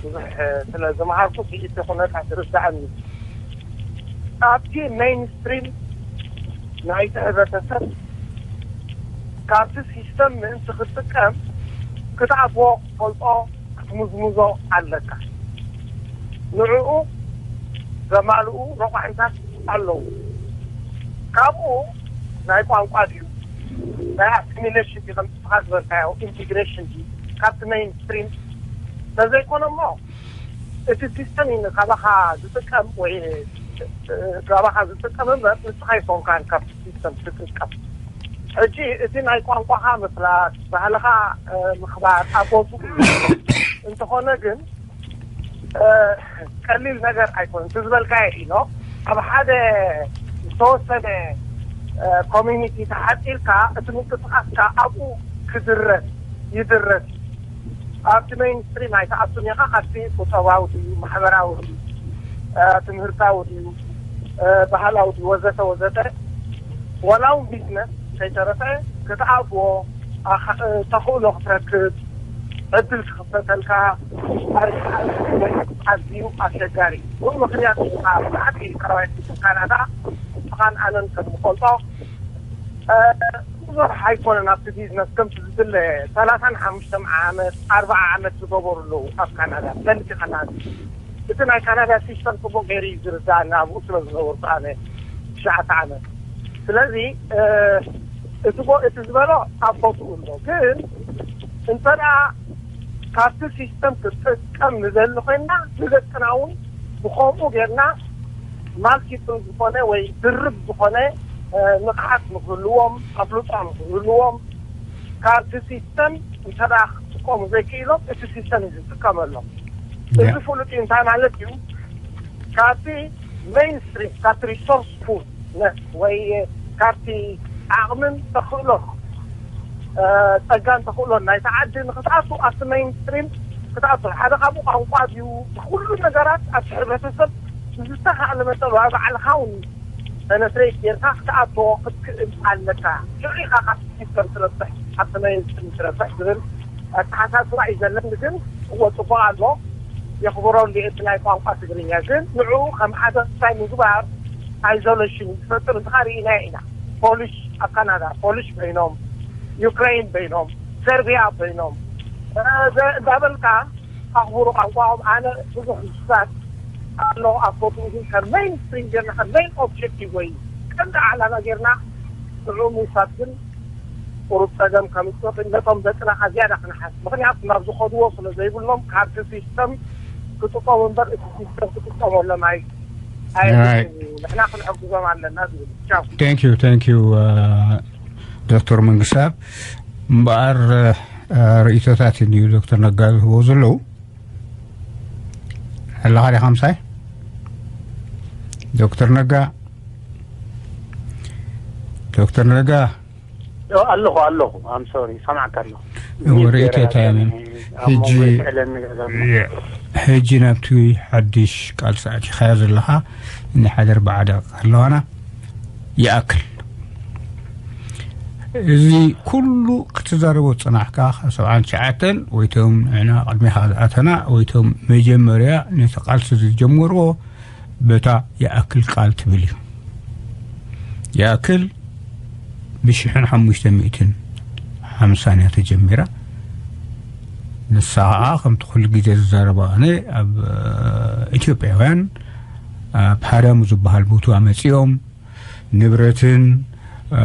ብዙሕ ስለ ዝመሃርኩ እቲ ኩነታት ርዳእኒ። ኣብቲ ሜይንስትሪም ናይቲ ሕብረተሰብ ካብቲ ሲስተም ምእንቲ ክትጥቀም ክትኣትዎ ክትፈልጦ ክትምዝምዞ ኣለካ። ንዕኡ ዘማልኡ ረቋሒታት ኣለዉ። ካብኡ ናይ ቋንቋ ድዩ፣ ናይ ኣሲሚሌሽን ድዩ፣ ከም ንስኻ ዝበልካዮ ኢንቲግሬሽን ድዩ፣ ካብቲ ሜይንስትሪም ተዘይኮነ እሞ እቲ ሲስተም እዩ ካባኻ ዝጥቀም ወይ ካባኻ ዝጥቀም እምበር ንስኻ ኣይኮንካን ካብ ሲስተም ትጥቀም። ሕጂ እቲ ናይ ቋንቋኻ ምፍላጥ፣ ባህልኻ፣ እ፣ ምኽባር ኣብ ቦትኡ እንተኾነ ግን፣ እ፣ ቀሊል ነገር ኣይኮነን። እቲ ዝበልካዮ ኢሎ ኣብ ሓደ ዝተወሰነ፣ እ፣ ኮሚኒቲ ተሓፂርካ እቲ ምንቅስቃስካ ኣብኡ ክድረስ ይድረስ። ኣብቲ ሜይንስትሪም ኣይትኣቱን ኢኻ። ካብቲ ቁጠባዊ ድዩ፣ ማሕበራዊ ድዩ፣ እ፣ ትምህርታዊ ድዩ፣ እ፣ ባህላዊ ድዩ፣ ወዘተ ወዘተ። ዋላ እውን ቢዝነስ ከይተረፈ ክትኣትዎ ኣኸ-፣ እ፣ ተኽእሎ ክትረክብ ዕድል ክኽፈተልካ ኣዝዩ ኣሸጋሪ እዩ። ብኡ ምኽንያት እዩ ከዓ ብዓቢ ኢልካ ራባይ ካናዳ፣ ንስኻን ኣነን ከም ንፈልጦ፣ እ፣ ብዙሕ ኣይኮነን ኣብቲ ቢዝነስ ከምቲ ዝድለ ሰላሳን ሓሙሽተን ዓመት፣ ኣርባዓ ዓመት ዝገበሩ ኣለዉ ኣብ ካናዳ። በልቲ ካናዳ እቲ ናይ ካናዳ ሲስተም ጽቡቕ ገይሩ እዩ ዝርዳእኒ፣ ኣብኡ ስለ ዝነበርኩ ኣነ ትሽዓተ ዓመት። ስለዚ፣ እ፣ እቲ ቦ-፣ እቲ ዝበሎ ኣብ ቦትኡ ኣሎ። ግን እንተ ደኣ ካብቲ ሲስተም ክትጥቀም ንደሊ ኮይንና፣ ንደቅና እውን ብኸምኡ ጌርና ማልቲፕል ዝኾነ ወይ ድርብ ዝኾነ፣ እ፣ ንቕሓት ንክህልዎም፣ ኣፍልጦ ንክህልዎም፣ ካብቲ ሲስተም እንተ ደኣ ክጥቀሙ ዘይክኢሎም፣ እቲ ሲስተም እዩ ዝጥቀመሎም። ያ። እዚ ፍሉጥ እዩ። እንታይ ማለት እዩ? ካብቲ ሜይንስትሪም፣ ካብቲ ሪሶርስ ፑል ወይ ካብቲ ዓቕምን ተኽእሎን፣ እ፣ ጸጋን ተኽእሎን ናይቲ ዓዲ ንክትኣቱ ኣብቲ ሜይንስትሪም ክትኣቱ። ሓደ ካብኡ ቋንቋ ድዩ፣ ኩሉ ነገራት ኣብቲ ሕብረተሰብ ብዝተኻእለ መጠን ባዕልኻ እውን ፔነትሬት ጌርካ ክትኣትዎ ክትክእል ኣለካ። ሽዑ ኢኻ ካብ ሲስተም ትረብሕ፣ ካብ ሰማይ ትረብሕ ዝብል ኣተሓሳስባ እዩ ዘለኒ። ግን እዎ፣ ጽቡቕ ኣሎ፣ የኽብረሉ እቲ ናይ ቋንቋ ትግርኛ። ግን ንዕኡ ከም ሓደ ክፋይ ምግባር ኣይዞሌሽን ዝፈጥር እንተኻ ርኢናዮ ኢና። ፖሊሽ ኣብ ካናዳ፣ ፖሊሽ በይኖም፣ ዩክሬን በይኖም፣ ሰርቢያ በይኖም፣ እ፣ ዘ-፣ እንዳበልካ ኣኽብሩ ቋንቋኦም። ኣነ ብዙሕ ምስሳት ኣሎ ኣብ ቦትኡ፣ ግን ከም ሜይንስትሪም ጌርና፣ ከም ሜይን ኦብጀክቲቭ ወይ ቀንዲ ዓላማ ጌርና ንዕኡ ምውሳድ ግን ቁሩብ ጸገም ከምጽእ፣ ነቶም ደቅና ከኣ ዝያዳ ክንሓት። ምኽንያቱ ናብ ዝኸድዎ ስለ ዘይብሎም፣ ካብቲ ሲስተም ክጥቀሙ እምበር እቲ ሲስተም ክጥቀመሎም ኣይ-፣ ኣየድልን እዩ። ንሕና ክንሕግዞም ኣለና ዝብል። ቻው። Thank you, thank you, uh, ዶክተር መንግስተኣብ። እምበኣር፣ እ፣ ርእይቶታት እዩ ዶክተር ነጋ ዝህቦ ዘለዉ። ኣለኻ ዲኻ ምሳይ? ዶክተር ነጋ፣ ዶክተር ነጋ። ዮ፣ ኣለኹ፣ ኣለኹ። I'm sorry፣ ሰማዕካ ኣለኹ። እወ፣ ሚዩት ርእይቶ ገይረ እንታይ እያ? ኣብ ሕጂ፣ መንጎ ይስዕለኒ ገዛ ኣሎ። የ-፣ ሕጂ ናብቲ ሓድሽ ቃልሲ ኣቲኻዮ ዘለኻ፣ ንሓደ ኣርባዓ ደቂቕ ኣለዋና። ይኣክል። እዚ ኩሉ ክትዛረቦ ዝጸናሕካ፣ ካብ ሰብዓን ትሽዓተን ወይቶም ንሕና ቅድሚኻ ዝኣተና፣ ወይቶም መጀመርያ ነቲ ቃልሲ ዝጀመርዎ፣ በታ ይኣክል ቃል ትብል እዩ። ይኣክል ብሽሕን ሓሙሽተ ሚእትን ሓምሳን እያ ተጀሚራ። ንሳ ኸኣ ከምቲ ኩሉ ግዜ ዝዛረባ ኣነ፣ ኣብ፣ እ፣ ኢትዮጵያውያን ኣብ ሃዳሙ ዝበሃል ቦታ መጺኦም ንብረትን፣ እ፣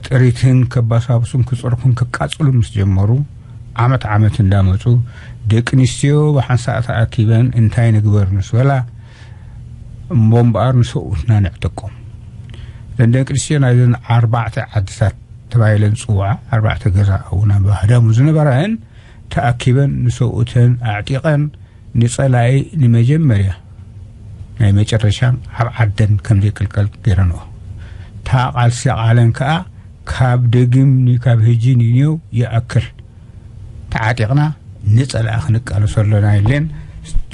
ጥሪትን ከባሳብሱን ክጸርፉን ከቃጽሉ ምስ ጀመሩ፣ ዓመት ዓመት እንዳመጹ፣ ደቂ ኣንስትዮ ብሓንሳእ ተኣኪበን እንታይ ንግበር ምስ በላ፣ እምቦ እምበኣር ንሰብኡትና ነዕጥቆም። እተን ደቂ ኣንስትዮ ናይዘን ኣርባዕተ ዓድታት ተባሂለን ዝጽውዓ፣ ኣርባዕተ ገዛ እውን ኣብ ሃዳሙ ዝነበረን ተኣኪበን ንሰብኡተን ኣዕጢቐን ንጸላኢ ንመጀመርያ ናይ መጨረሻን ኣብ ዓደን ከም ዘይቅልቀል ገይረንኦ። እታ ቃልሲ ቃለን ከኣ ካብ ደግም ኒ-፣ ካብ ህጂ ንንየው ይኣክል ተዓጢቕና ንጸላኢ ክንቃለሶ ኣሎና ኢለን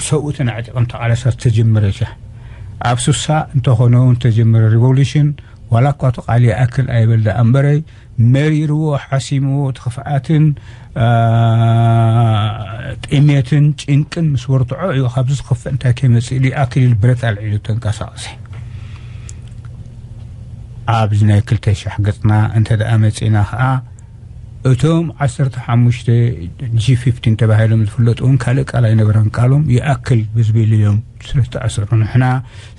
ሰብኡተን ኣዕጢቐን ተቓለሳ ዝተጀመረት እያ። ኣብ ሱሳ እንተኾነ እውን ተጀመረ ሪቮሉሽን ዋላ እኳ እቲ ቃል ይኣክል ኣይበል ደኣ እምበረይ፣ መሪርዎ ሓሲምዎ እቲ ክፍኣትን ጥሜትን ጭንቅን ምስ በርትዖ እዩ። ካብዚ ዝኸፍእ እንታይ ከይመፅእ ኢሉ ይኣክል ኢሉ ብረት ኣልዒሉ ተንቀሳቐሰ። ኣብዚ ናይ ክልተ ሽሕ ገፅና እንተ ደኣ መፂና ከዓ እቶም ዓሰርተ ሓሙሽተ ጂ ፊፍቲን ተባሂሎም ዝፍለጡ እውን ካልእ ቃል ኣይነበረን። ቃሎም ይኣክል ብዝብል እዮም ስለዝተኣሰሩ። ንሕና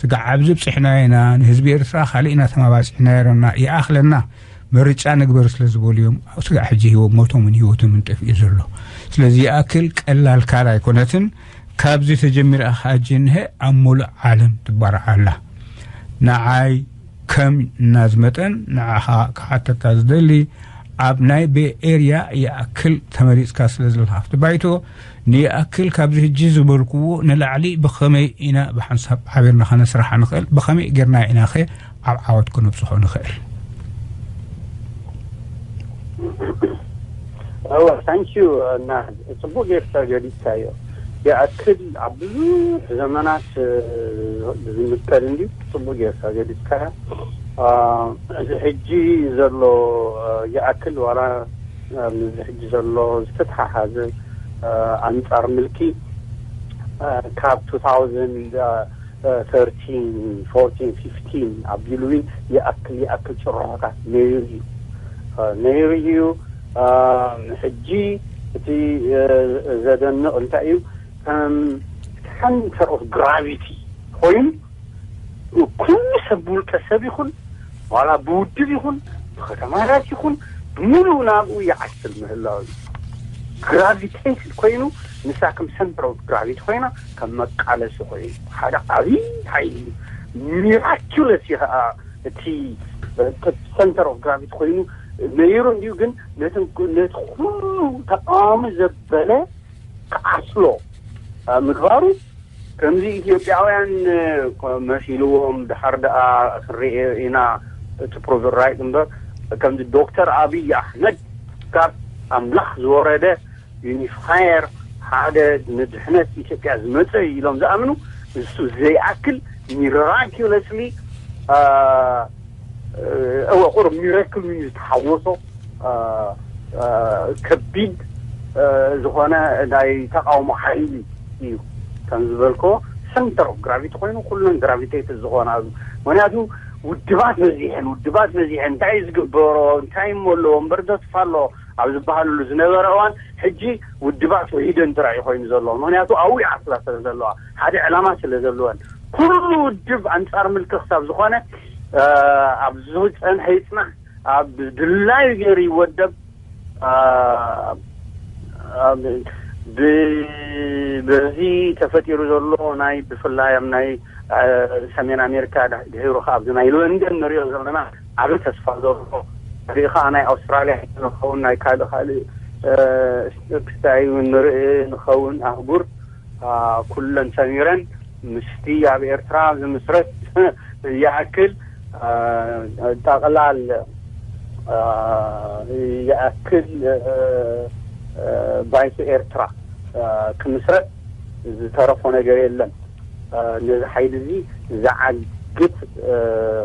ስጋዕ ኣብዚ ብፅሕና ኢና፣ ንህዝቢ ኤርትራ ካልእ ኢና ተማባፂሕና ነይርና፣ ይኣኽለና ምርጫ ንግበር ስለ ዝበሉ እዮም። ስጋዕ ሕጂ ህይወት ሞቶምን ህይወቶምን ጠፊኡ ዘሎ። ስለዚ ይኣክል ቀላል ካል ኣይኮነትን። ካብዚ ተጀሚራ ከኣ ጅንሄ ኣብ ሙሉእ ዓለም ትባራዕ ኣላ። ንዓይ ከም ናዝ መጠን ንዓኻ ክሓተካ ዝደሊ፣ ኣብ ናይ ቤ ኤርያ ይኣክል ተመሪጽካ ስለ ዘለኻ ኣብቲ ባይቶ ንይኣክል ካብዚ ሕጂ ዝበልክዎ ንላዕሊ ብኸመይ ኢና ብሓንሳብ ሓቢርና ከነስርሓ ንኽእል፣ ብኸመይ ጌርና ኢናኸ ኣብ ዓወት ክነብጽሖ ንኽእል? እወ ታንኪዩ እና ጽቡቅ ጌርካ ገሊጽካዮ። ይኣክል ኣብ ብዙሕ ዘመናት ዝምቀል እንዲ ጽቡቅ ጌርካ ገሊጽካዮ። እዚ ሕጂ ዘሎ ይኣክል ዋላ ምስዚ ሕጂ ዘሎ ዝተተሓሓዘ ኣንጻር ምልኪ ካብ two thousand thirteen fourteen fifteen ኣቢሉ ይኣክል ይኣክል ጭርሖታት ነይሩ እዩ ነይሩ እዩ። ሕጂ እቲ ዘደንቕ እንታይ እዩ፣ ከም center of gravity ኮይኑ ኩሉ ሰብ ብውልቀ ሰብ ይኹን ዋላ ብውድብ ይኹን ብከተማታት ይኹን ብምሉእ ናብኡ ይዓስል ምህላው እዩ። Gravitated ኮይኑ ንሳ ከም center of gravity ኮይና ከም መቃለሲ ኮይኑ ሓደ ዓብዪ ሓይሊ እዩ። Miraculous እዩ ከዓ እቲ center of gravity ኮይኑ ነይሩ እንዲዩ፣ ግን ነቲ ኩሉ ተቃዋሚ ዘበለ ክዓስሎ ምግባሩ ከምዚ ኢትዮጵያውያን መሲልዎም ድሓር ደኣ ክንሪኦ ኢና እቲ ፕሮቨርብ ራይት እምበር ከምዚ ዶክተር ኣብይ ኣሕመድ ካብ ኣምላኽ ዝወረደ ዩኒፋየር ሓደ ንድሕነት ኢትዮጵያ ዝመፀ እዩ ኢሎም ዝኣምኑ እሱ ዘይኣክል ሚራኪለስሊ እወ ቁሩብ ሚረክል እዩ ዝተሓወሶ ከቢድ ዝኾነ ናይ ተቃውሞ ሓይሊ እዩ ከም ዝበልኮ center of gravity ኮይኑ ኩለን ግራቪቴት ዝኾና ምክንያቱ ውድባት በዚሐን ውድባት በዚሐን እንታይ እዩ ዝግበሮ እንታይ እሞ ኣለዎ እምበር ተስፋ ኣሎ ኣብ ዝበሃልሉ ዝነበረ እዋን ሕጂ ውድባት ወሂደን ጥራይ ኮይኑ ዘለዎ ምክንያቱ ኣብኡ ይዓስላ ስለ ዘለዋ ሓደ ዕላማ ስለ ዘለወን ኩሉ ውድብ ኣንጻር ምልኪ ክሳብ ዝኾነ ኣብ ዝጸንሐ ይጽናሕ ኣብ ድላዩ ገይሩ ይወደብ በዚ ተፈጢሩ ዘሎ ናይ ብፍላይ ኣብ ናይ ሰሜን ኣሜሪካ ድሒሩ ከ ኣብዚ ናይ ለንደን ንሪኦ ዘለና ዓብ ተስፋ ዘሎ ሪኢ ከዓ ናይ ኣውስትራሊያ ንኸውን ናይ ካልእ ካልእ ክስታይ ንርኢ ንኸውን ኣህጉር ኩለን ሰሚረን ምስቲ ኣብ ኤርትራ ዝምስረት ይኣክል ጠቕላል ይኣክል ባይቶ ኤርትራ ክምስረት ዝተረፎ ነገር የለን። ነዚ ሓይሊ እዚ ዝዓግት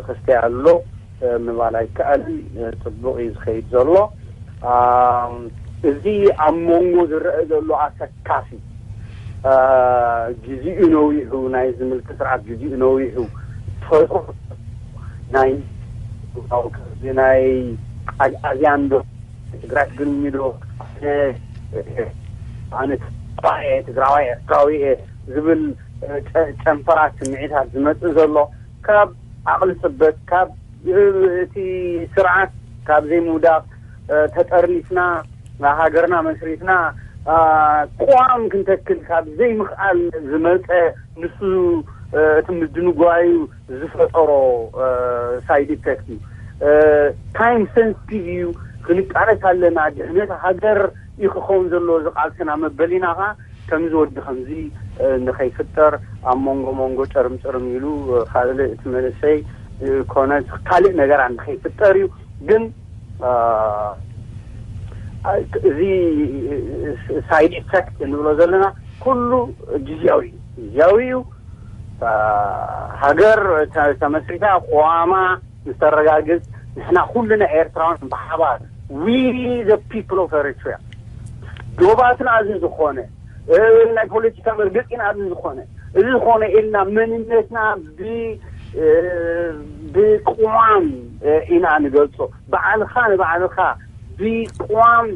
ክስታይ ኣሎ ምባል ኣይከኣልን። ጽቡቕ እዩ ዝኸይድ ዘሎ። እዚ ኣብ መንጎ ዝረአ ዘሎ ኣሰካፊ ግዜኡ ነዊሑ ናይ ዝምልክ ስርዓት ግዜኡ ነዊሑ ፈጥሩ ናይ ናይ ኣዝያን ዶ ትግራይ ግን ዶ ኣነ ትግራዋይ ትግራዋይ ኤርትራዊ ዝብል ጨንፈራት ስምዒታት ዝመፅእ ዘሎ ካብ ዓቕሊ ፅበት ካብ እቲ ስርዓት ካብ ዘይምውዳቕ ተጠርኒፍና ሃገርና መስሪትና ቅዋም ክንተክል ካብ ዘይምኽኣል ዝመፀ ንሱ እቲ ምድንጓዩ ዝፈጠሮ ሳይድ ኢፌክት እዩ። ታይም ሰንስቲቭ እዩ። ክንቃለስ ኣለና። ድሕነት ሃገር እዩ ክኸውን ዘለዎ እዚ ቃልስና መበሊና ከዓ ከምዚ ወዲ ከምዚ ንኸይፍጠር ኣብ መንጎ መንጎ ጨርምጭርም ኢሉ ካልእ እቲ መንእሰይ ኮነ ካልእ ነገራት ንኸይፍጠር እዩ። ግን እዚ ሳይድ ኢፌክት እንብሎ ዘለና ኩሉ ግዝያዊ እዩ። ግዝያዊ እዩ። ሃገር ተመስሪታ፣ ቆዋማ ምስ ተረጋግጽ፣ ንሕና ኩልና ኤርትራውያን ብሓባር፣ we the people of Eritrea፣ ዶባትና እዚ ዝኾነ፣ ናይ ፖለቲካ መርገጺና ኣብዚ ዝኾነ፣ እዚ ዝኾነ ኢልና መንነትና ብቅዋም ኢና ንገልጾ። ባዕልኻ ንባዕልኻ ብቅዋም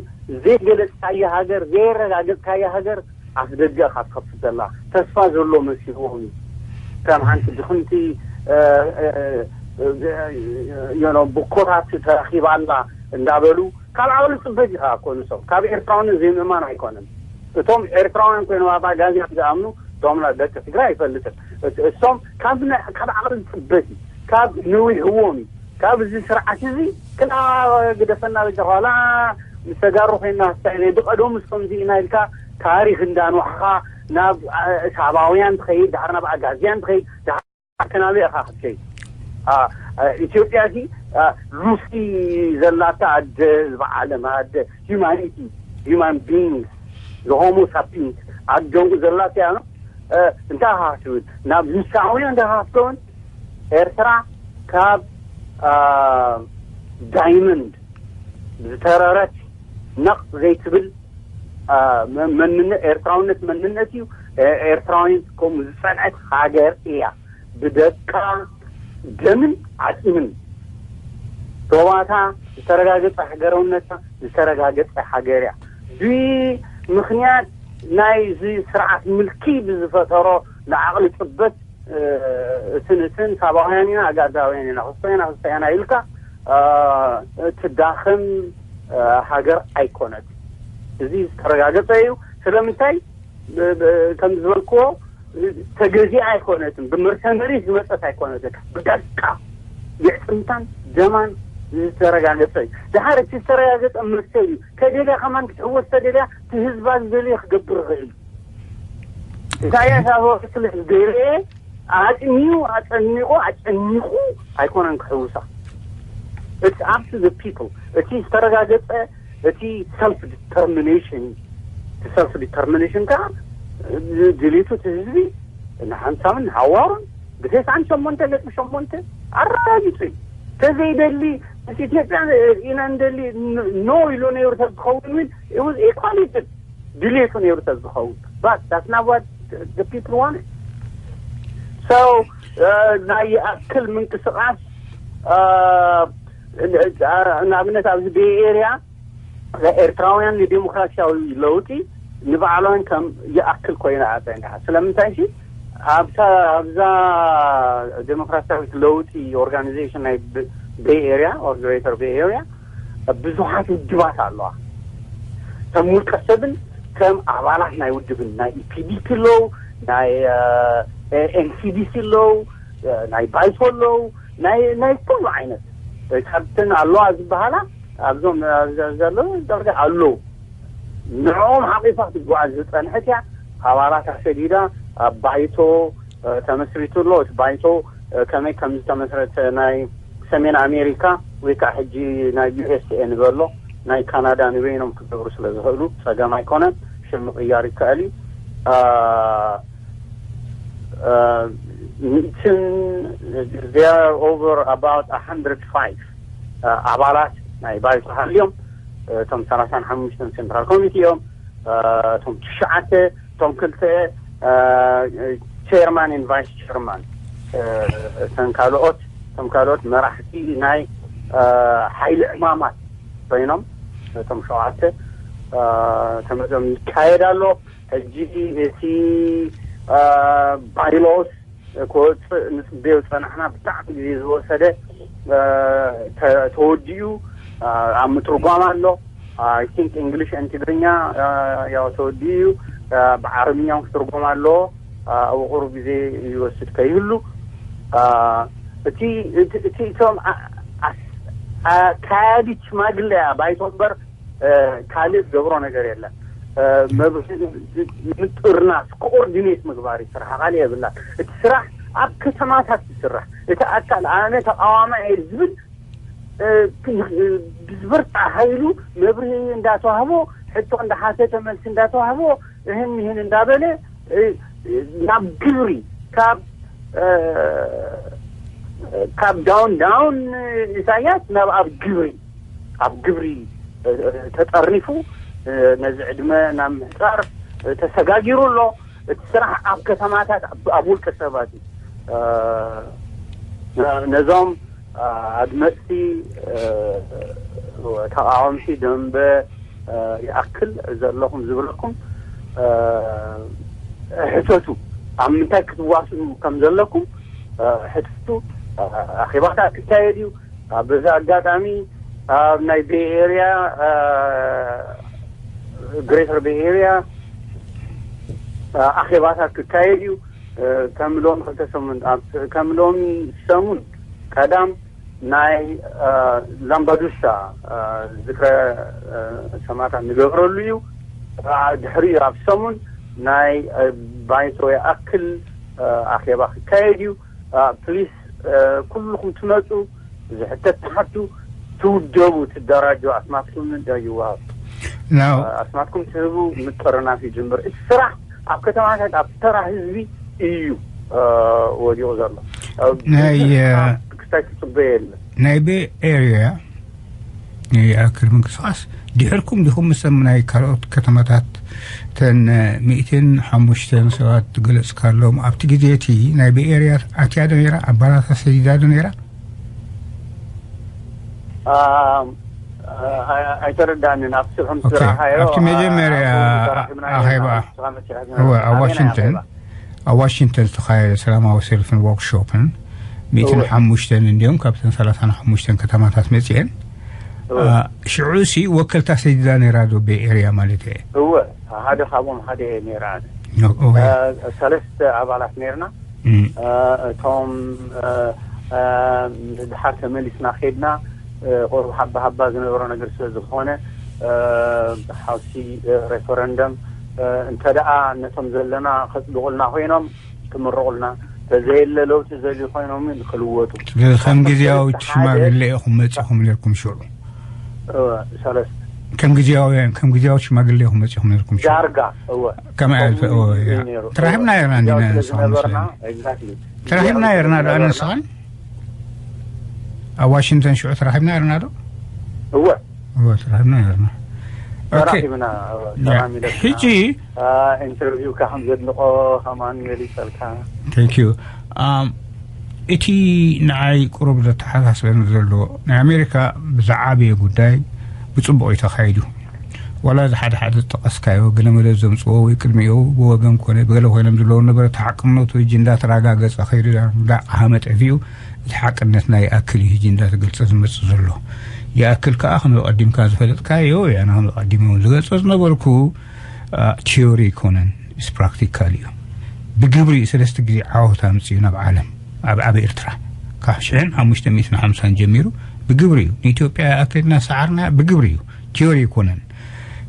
ዘይገለጽካያ ሃገር፣ ዘየረጋገጽካያ ሃገር ኣፍደገ ኢኻ ትኸፍት ዘላ። ተስፋ ዘሎ መሲልዎም እዩ። ከም ሓንቲ ድኽምቲ ብኮታት ተረኺባ ኣላ እንዳበሉ ካብ ዓውሊ ጽበት ኢኻ እኮ ንሶም። ካብ ኤርትራውነት ዘይምእማን ኣይኮነን። እቶም ኤርትራውያን ኮይኖም ኣብ ኣጋዚያን ዝኣምኑ፣ እቶም ደቂ ትግራይ ኣይፈልጥን። እሶም ካብ ዓቕሊ ጽበት እዩ፣ ካብ ነዊሕዎም እዩ፣ ካብ እዚ ስርዓት እዚ ክላ ግደፈና በጃ፣ ኋላ ምስ ተጋሩ ኮይና ስታይ ብቀደሙ ምስ ከምዚ ኢና ኢልካ ታሪክ እንዳንዋሕካ ናብ ሳባውያን ትኸይድ፣ ድሓር ናብ ኣጋዚያን ትኸይድ፣ ድሓር ናበይ ኢኻ ክትከይድ? ኢትዮጵያ እዚ ሉሲ ዘላታ ኣደ ህዝቢ ዓለም፣ ኣደ ሂማኒቲ፣ ሂማን ቢንግ፣ ሆሞ ሳፒንስ ኣደኡ ዘላታ እያ። እንታይ ኢኻ ክትብል? ናብ ሉሳውያን ዲኻ ክትከውን? ኤርትራ ካብ ዳይመንድ ዝተረረት ነቕ ዘይትብል መንነት፣ ኤርትራውነት መንነት እዩ። ኤርትራውያን ከምኡ ዝጸንዐት ሃገር እያ። ብደቃ ደምን ዓጽምን ዶባታ ዝተረጋገጸ ሃገራውነታ ዝተረጋገጸ ሃገር እያ። ብምኽንያት ናይ እዚ ስርዓት ምልኪ ብዝፈጠሮ ንዓቕሊ ጽበት፣ እትን እትን ሳባውያን ኢና፣ ኣጋዛውያን ኢና፣ ክስቶ ኢና፣ ክስቶ ኢና ኢልካ ትዳኸም ሃገር ኣይኮነት። እዚ ዝተረጋገጸ እዩ። ስለምንታይ? ከም ዝበልክዎ ተገዚኣ ኣይኮነትን፣ ብመርሰነሪት ዝመጸት ኣይኮነትን። ብደቃ የዕጽምታን ደማን ዝተረጋገጸ እዩ። ድሓር እቲ ዝተረጋገጸ መሰል እዩ። ተደልያ ከማን ክትሕወስ ተደልያ፣ እቲ ህዝባ ዝደልዮ ክገብር ይኽእል እዩ። ኢሳያስ ኣፈወርቂ ስለ ዝደለየ ኣጽሚዩ፣ ኣጸኒቑ፣ ኣጨኒቑ ኣይኮነን ክሕውሳ። It's up to the people። እቲ ዝተረጋገጸ እቲ ሰልፍ ዲተርሚኔሽን፣ እቲ ሰልፍ ዲተርሚኔሽን ከዓ ድሌቱ እቲ ህዝቢ ንሓንሳብን ንሃዋሩን ብተስዓን ሸሞንተ ነጥቢ ሸሞንተ ኣረጋጊጹ እዩ። ተዘይደሊ ምስ ኢትዮጵያ ኢና እንደሊ ኖ ኢሉ ነይሩ ተዝኸውን እውን it was equally good ድሌቱ ነይሩ ተዝኸውን። But that's not what the people wanted. So ናይ ይኣክል ምንቅስቃስ ንኣብነት ኣብዚ ቤይ ኤርያ ኤርትራውያን ንዲሞክራሲያዊ ለውጢ ንባዕሎም ከም ይኣክል ኮይና ኣፀኒሓ። ስለምንታይ ሲ ኣብታ ኣብዛ ዴሞክራሲያዊት ለውጢ ኦርጋኒዜሽን ናይ ቤይ ኤርያ ኦር ግሬተር ቤይ ኤርያ ብዙሓት ውድባት ኣለዋ። ከም ውልቀ ሰብን ከም ኣባላት ናይ ውድብን ናይ ኢፒዲፒ ኣለዉ፣ ናይ ኤንሲዲሲ ኣለዉ፣ ናይ ባይቶ ኣለዉ፣ ናይ ናይ ኩሉ ዓይነት ካብተን ኣለዋ ዝበሃላ ኣብዞም ዘለዉ ደረጃ ኣለዉ። ንዕኦም ሓቂፋ ክትጓዓዝ ዝጸንሐት እያ። ኣባላት ኣሰዲዳ ኣብ ባይቶ ተመስሪቱ ኣሎ። እቲ ባይቶ ከመይ ከም ዝተመስረተ ናይ ሰሜን ኣሜሪካ ወይ ከዓ ሕጂ ናይ ዩ ኤስ ኤ ንበሎ ናይ ካናዳ ንበይኖም ክገብሩ ስለ ዝኽእሉ ጸገም ኣይኮነን። ሽም ምቕያር ይከኣል እዩ። ሚእትን they are over about a hundred five ኣባላት ናይ ባይቶ ሃልዮም፣ እቶም ሰላሳን ሓሙሽተን ሴንትራል ኮሚቴ እዮም። እቶም ትሽዓተ እቶም ክልተ ቸርማን ን ቫይስ ቸርማን፣ እተን ካልኦት እቶም ካልኦት መራሕቲ ናይ ሓይሊ ዕማማት ኮይኖም፣ እቶም ሸውዓተ ተመዞም ይካየድ ኣሎ። ሕጂ እቲ ባይሎስ ክወፅእ ንፅበዮ ዝፀናሕና ብጣዕሚ ግዜ ዝወሰደ ተወዲኡ ኣብ ምትርጓም ኣሎ። I think English and ትግርኛ ያው ተወዲኡ እዩ። ብዓረብኛ እውን ክትርጎም ኣለዎ። ኣብ ቁሩብ ግዜ ይወስድ ከይህሉ እቲ እቲ እቶም ኣካያዲት ሽማግለ እያ ባይቶ እምበር ካልእ ዝገብሮ ነገር የለን። ምጥርናፍ ኮኦርዲኔት ምግባር እዩ ስራሕ፣ ካልእ የብላን። እቲ ስራሕ ኣብ ከተማታት ዝስራሕ እቲ ኣካል ኣነ ተቃዋማይ እየ ዝብል ብዝበርታ ሓይሉ መብርሂ እንዳተዋህቦ ሕቶ እንዳሓተተ መልሲ እንዳተዋህቦ እህን ይህን እንዳበለ ናብ ግብሪ ካብ ካብ ዳውን ዳውን ኢሳያስ ናብ ኣብ ግብሪ ኣብ ግብሪ ተጠርኒፉ ነዚ ዕድመ ናብ ምሕጻር ተሰጋጊሩ ኣሎ። እቲ ስራሕ ኣብ ከተማታት ኣብ ውልቀ ሰባት እዩ። ነዞም ኣድመፅቲ ተቃወምቲ ደንበ ይኣክል ዘለኹም ዝብለኩም ሕተቱ፣ ኣብ ምንታይ ክትዋስኑ ከም ዘለኩም ሕተቱ። ኣኼባታት ክካየድ እዩ። በዚ ኣጋጣሚ ኣብ ናይ ቤይ ኤርያ፣ ግሬተር ቤይ ኤርያ ኣኼባታት ክካየድ እዩ። ከም ሎም ክልተ ሰሙን፣ ከም ሎም ሰሙን ቀዳም ናይ ላምባዱሳ ዝክረ ሰማዕታት ንገብረሉ እዩ። ድሕሪኡ ኣብ ሰሙን ናይ ባይቶ ይኣክል ኣኼባ ክካየድ እዩ። ፕሊስ፣ ኩልኹም ትመፁ፣ ዝሕተት ትሓቱ፣ ትውደቡ፣ ትደራጁ፣ ኣስማትኩም ይወሃብ። ኣስማትኩም ትህቡ፣ ምጥርናፍ ይጅምር። እቲ ስራሕ ኣብ ከተማታት ኣብ ተራ ህዝቢ እዩ ወዲቑ ዘሎ። ናይ ክስታይ ትፅበ የለ። ናይ ቤ ኤርያ ይኣክል ምንቅስቃስ ድሕርኩም ዲኹም? ምስ ናይ ካልኦት ከተማታት፣ ተን ሚእትን ሓሙሽተን ሰባት ገለጽካሎም፣ ኣብቲ ግዜ እቲ ናይ ቤ ኤርያ ኣትያ ዶ ነይራ? ኣባላታ ሰዲዳ ዶ ነይራ? ኣይተረዳንን። ኣብቲ ከም ስራሓዮ ኣብቲ መጀመርያ ኣኼባ ኣብ ዋሽንግተን፣ ኣብ ዋሽንግተን ዝተኻየደ ሰላማዊ ሰልፍን ዎርክሾፕን ሚእትን ሓሙሽተን እንዲኦም ካብተን ሰላሳን ሓሙሽተን ከተማታት መፅኤን። ሽዑ ሲ ወከልታ ሰዲዳ ነይራ ዶ? ቤይ ኤርያ ማለት እየ። እወ፣ ሓደ ካብኦም ሓደ እየ ነይረ ኣነ። ሰለስተ ኣባላት ነይርና። እቶም ንድሓር ተመሊስና ከድና፣ ቁሩብ ሃባ ሃባ ዝነበሮ ነገር ስለ ዝኾነ፣ ሓውሲ ሬፈረንደም እንተ ደኣ ነቶም ዘለና ከጽድቑልና ኮይኖም ክምርቑልና፣ ተዘየለ ለውጢ ዘልዩ ኮይኖም ግን ክልወጡ። ስለዚ ከም ግዜያዊ ሽማግሌ ኢኹም መጺኹም ነርኩም ሽዑ? ሰለስተ ከም ግዜያውያን፣ ከም ግዜያዊ ሽማግሌ ኢኹም መጺኹም ነርኩም ሽዑ? ዳርጋ እወ። ከመይ ከምኡ እዩ ነይሩ። ተራኺብና ነርና እንዲና ንስኻ መስለኒ። ተራኺብና ነርና ዶ ኣነ ንስኻን? ኣብ ዋሽንግተን ሽዑ ተራኺብና ነርና ዶ? እወ። እወ፣ ተራኺብና ነርና። ተራኺብና። ሕጂ ኢንተርቪውካ ከም ዘድንቆ ከማን ገሊጸልካ። Thank you። እቲ ንዓይ ቁሩብ ዘተሓሳስበኒ ዘሎ፣ ናይ ኣሜሪካ ብዝዓበየ ጉዳይ ብጽቡቕ እዩ ተኻይዱ። ዋላ እዚ ሓደ ሓደ ዝጠቐስካዮ ገለመለ ዘምጽዎ ወይ ቅድሚኡ ብወገን ኮነ ብገለ ኮይኖም ዝለዉ ነበረ፣ እቲ ሓቅነቱ ሕጂ እንዳተረጋገጸ ከይዱ፣ ዳቕ ሃመ ጠፊኡ፣ እቲ ሓቅነት ናይ ይኣክል እዩ ሕጂ እንዳተገልጸ ዝመጽእ ዘሎ። ይኣክል ከኣ ከም ቀዲምካ ዝፈለጥካዮ፣ ያና ከም ቀዲመ እውን ዝገልጸ ዝነበርኩ፣ ቲዮሪ ኣይኮነን፣ ስ ፕራክቲካል እዩ። ብግብሪ እዩ ሰለስተ ግዜ ዓወት ኣምፅኡ ናብ ዓለም። ኣብ ኣብ ኤርትራ ካብ ሽሕን ሓሙሽተ ሚእትን ሓምሳን ጀሚሩ ብግብሪ እዩ። ንኢትዮጵያ ኣከድና ሰዓርና ብግብሪ እዩ፣ ቲዮሪ ኣይኮነን።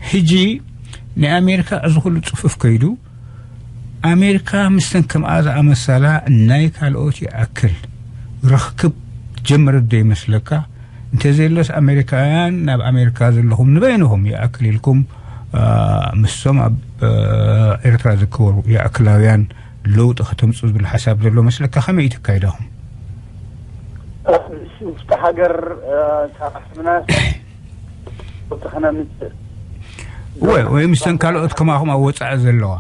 ሕጂ ናይ ኣሜሪካ እዚ ኩሉ ፅፉፍ ከይዱ፣ ኣሜሪካ ምስተን ከምኣ ዝኣመሰላ ናይ ካልኦት ይኣክል ርኽክብ ጀመረት ዶ ይመስለካ? እንተዘየለስ ኣሜሪካውያን ናብ ኣሜሪካ ዘለኹም ንበይንኹም ይኣክል ኢልኩም ምስቶም ኣብ ኤርትራ ዝከበሩ ይኣክላውያን ለውጢ ከተምፁ ዝብል ሓሳብ ዘሎ መስለካ? ከመይ እዩ ተካይዳኹም? ውሽጢ ሃገር ተራኺብና ለውጢ ከነምፅእ ወይ ወይ ምስተን ካልኦት ከማኹም ኣብ ወፃኢ ዘለዋ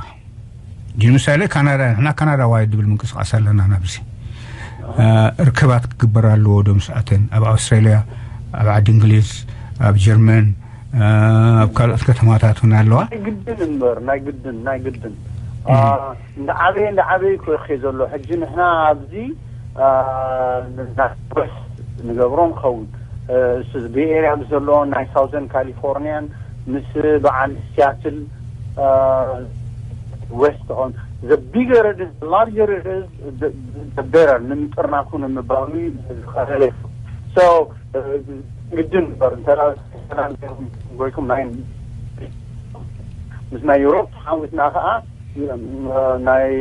ንምሳሌ ካናዳ፣ ንሕና ካናዳ ዋይ ድብል ምንቅስቃስ ኣለና። ናብዚ ርክባት ክግበር ኣለዎ ዶ ምስኣተን? ኣብ ኣውስትራሊያ፣ ኣብ ዓዲ እንግሊዝ፣ ኣብ ጀርመን፣ ኣብ ካልኦት ከተማታት እውን ኣለዋ። ናይ ግድን እምበር፣ ናይ ግድን፣ ናይ ግድን እንዳ ዓበየ እንዳ ዓበየ እኮ ይኸ ዘሎ። ሕጂ ንሕና ኣብዚ ንገብሮም ኸውን እሱ ቤይ ኤርያ ምስ ዘለዎ ናይ ሳውዘርን ካሊፎርኒያን ምስ በዓል ሲያትል ዌስት ኾን the bigger it is, the larger it is, the better ንምጥርናፉ ንምባሉ ዝኸለለ። So ግድን እምበር እንተ ጎይኩም ናይ ምስ ናይ ዩሮፕ ተሓዊስና ከዓ ናይ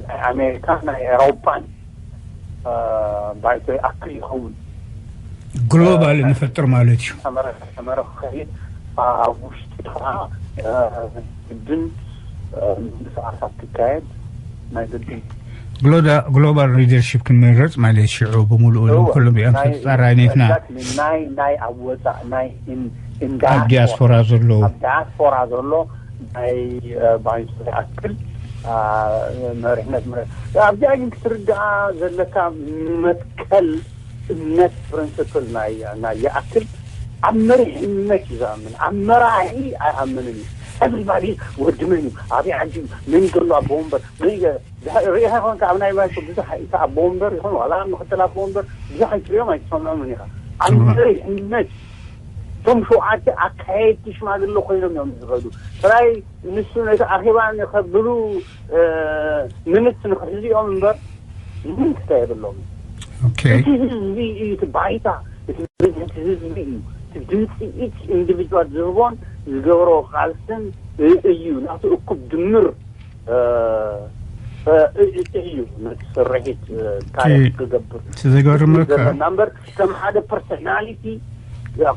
ናይ ኣሜሪካ ናይ ኤሮፓን ባይቶ ይኣክል ይኸውን። ግሎባል ንፈጥር ማለት እዩ። ሰመረ ሰመረ ክኸይድ ኣብ ውሽጢ ከዓ ግድን ምንቅስቃሳት ክካየድ ናይ ግድን። ግሎባል ሊደርሽፕ ክንመርፅ ማለት ሽዑ ብምሉኡ ኩሎም ቢኦም ተፃራይነትና ናይ ናይ ኣብ ወፃእ ናይ ኣብ ዲያስፖራ ዘለዉ ኣብ ዲያስፖራ ዘሎ ናይ ባይቶ ይኣክል መሪሕነት ምረ ኣብዚኣ ግን ክትርድኣ ዘለካ መትከል እምነት ፕሪንስፕል ናይ ናይ ይኣክል ኣብ መሪሕነት እዩ ዝኣምን ኣብ መራሒ ኣይኣምንን እዩ everybody ወዲ መን እዩ ኣበይ ዓዲ እዩ መን እዩ ዘሎ ኣቦ ወንበር መን እዩ ርኢኻ ይኾንካ ኣብ ናይ ባይቶ ብዙሕ ኢካ ኣቦ ወንበር ይኹን ዋላ ምክትል ኣቦ ወንበር ብዙሕ ኣይትሪኦም ኣይትሰምዖምን ኢኻ ኣብ መሪሕነት እቶም ሸውዓተ ኣካየድቲ ሽማግለ ኮይኖም እዮም ዝኸዱ ጥራይ ንሱ ነቲ ኣኼባ ንኸብሉ ምንት ንክሕዝኦም እምበር ምንም ክካየደሎም ኦኬ እቲ ህዝቢ እዩ እቲ ባይታ እቲ ህዝቢ እዩ እቲ ድምፂ ኢች ኢንዲቪጁዋል ዝህቦን ዝገብሮ ቃልስን እዩ ናቱ እኩብ ድምር እዩ ነቲ ስርሒት ታሪክ ክገብር ዝገርመካ እምበር ከም ሓደ ፐርሶናሊቲ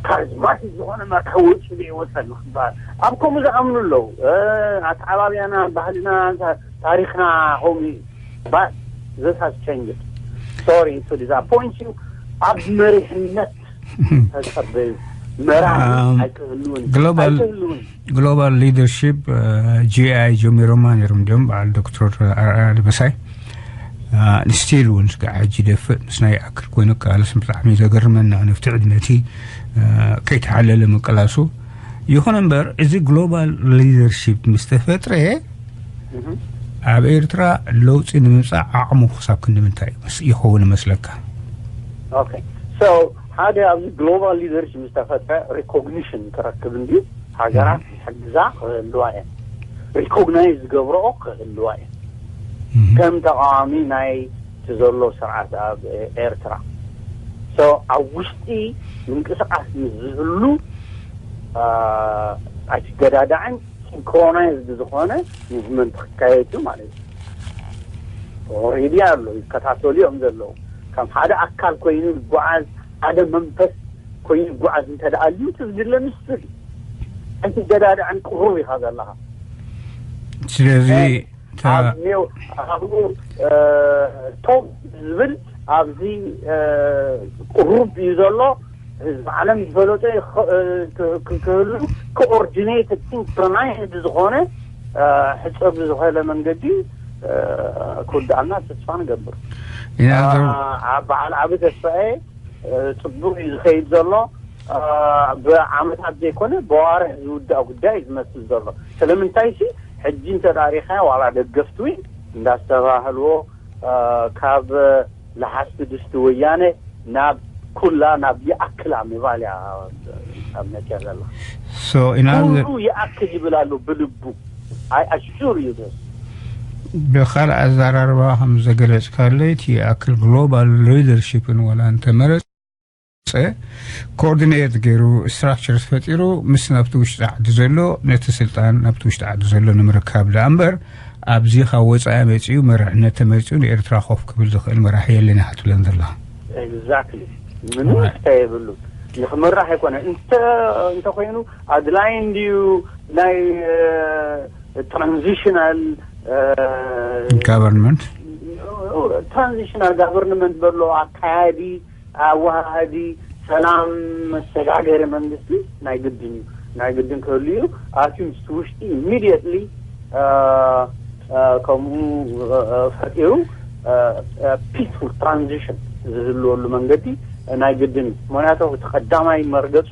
ካሪዝማቲክ ዝኾነ መርሒ ወፂ ዘይወፀ ንክበሃል ኣብ ከምኡ ዝኣምኑ ኣለዉ ኣተዓባብያና ባህልና ታሪክና ከምኡ but this has changed sorry to disappoint you ኣብ መሪሕነት ተፀበዩ መራሒ ኣይክህልውን ግሎባል ኣይክህልውን ግሎባል ሊደርሺፕ ጂአይ ጀሚሮማ ነይሮም እንዲኦም በዓል ዶክተር ኣርኣያ ደበሳይ ንስቲል እውን ስጋዕ ሕጂ ይደፍእ ምስ ናይ ኣክል ኮይኑ ቃልስ ብጣዕሚ ዘገርመና ነፍቲ ዕድመቲ ከይተሓለለ ምቅላሱ ይኹን እምበር እዚ ግሎባል ሊደርሺፕ ምስ ተፈጥረ ኣብ ኤርትራ ለውጢ ንምምፃእ ዓቕሙ ክሳብ ክንዲ ምንታይ ይኸውን ይመስለካ ኦኬ so ሓደ ኣብዚ ግሎባል ሊደርሽፕ ዝተፈጥረ ሪኮግኒሽን ክረክብ እንድዩ ሃገራት ዝሕግዛ ክህልዋ እየን ሪኮግናይዝ ዝገብረኦ ክህልዋ እየን ከም ተቃዋሚ ናይ እቲ ዘሎ ስርዓት ኣብ ኤርትራ so ኣብ ውሽጢ ምንቅስቃስ ምስ ዝህሉ ኣይትገዳዳዕን ሲንክሮናይዝድ ዝኾነ ሙቭመንት ክካየድ እዩ ማለት እዩ ኦሬዲ ኣሎ ይከታተሉ እዮም ዘለዉ ከም ሓደ ኣካል ኮይኑ ይጓዓዝ ሓደ መንፈስ ኮይኑ ይጓዓዝ እንተ ደኣ ኣልዩ እቲ ዝድለ ንሱ እዩ ኣይትገዳዳዕን ቅሩብ ኢኻ ዘለኻ ስለዚ ኣብኡ ቶም ዝብል ኣብዚ ቅሩብ እዩ ዘሎ ህዝቢ ዓለም ዝፈለጦ ክህሉ ኮኦርዲኔትድ ሲንክሮናይዝድ ዝኾነ ሕፀብ ዝኾነ መንገዲ ክውድኣና ተስፋ ንገብር በዓል ዓቢ ተስፋኤ ፅቡቅ እዩ ዝኸይድ ዘሎ ብዓመታት ዘይኮነ በዋርሕ ዝውዳእ ጉዳይ እዩ ዝመስል ዘሎ ስለምንታይ ሲ ሕጂ እንተዳሪኻ ዋላ ደገፍቲ እንዳስተባህልዎ ካብ ለሓስቲ ድስቲ ወያነ ናብ ኩላ ናብ ይኣክላ ምባል እያ ኣብ መፅያ ዘላ So in other ኩሉ ይኣክል ይብል ኣሎ ብልቡ I assure you this ብካልእ ኣዘራርባ ከም ዘገለፅካለይ እቲ ይኣክል ግሎባል ሊደርሺፕን ዋላ እንተመረፀ ኮኦርዲኔት ገይሩ ስትራክቸር ፈጢሩ ምስ ናብቲ ውሽጢ ዓዲ ዘሎ ነቲ ስልጣን ናብቲ ውሽጢ ዓዲ ዘሎ ንምርካብ ደኣ እምበር ኣብዚ ካብ ወፃኢ መፂኡ መርሕነት ተመሪፁ ንኤርትራ ኮፍ ክብል ዝኽእል መራሒ የለን እያ ክትብለን ዘለኻ exactly ምንም ክታይ የብሉ ንክመራሕ ኣይኮነ እንተኮይኑ ኣድላይ እንድዩ ናይ ትራንዚሽናል ጋቨርንመንት ትራንዚሽናል ጋቨርንመንት በሎ ኣካያዲ ኣወሃሃዲ ሰላም መሰጋገሪ መንግስቲ ናይ ግድን እዩ ናይ ግድን ክህሉ እዩ ኣትዩ ምስ ውሽጢ ኢሚድየትሊ ከምኡ ፈጢሩ ፒስፉል ትራንዚሽን ዝህልወሉ መንገዲ ናይ ግድን እዩ ምክንያቱ እቲ ቀዳማይ መርገፁ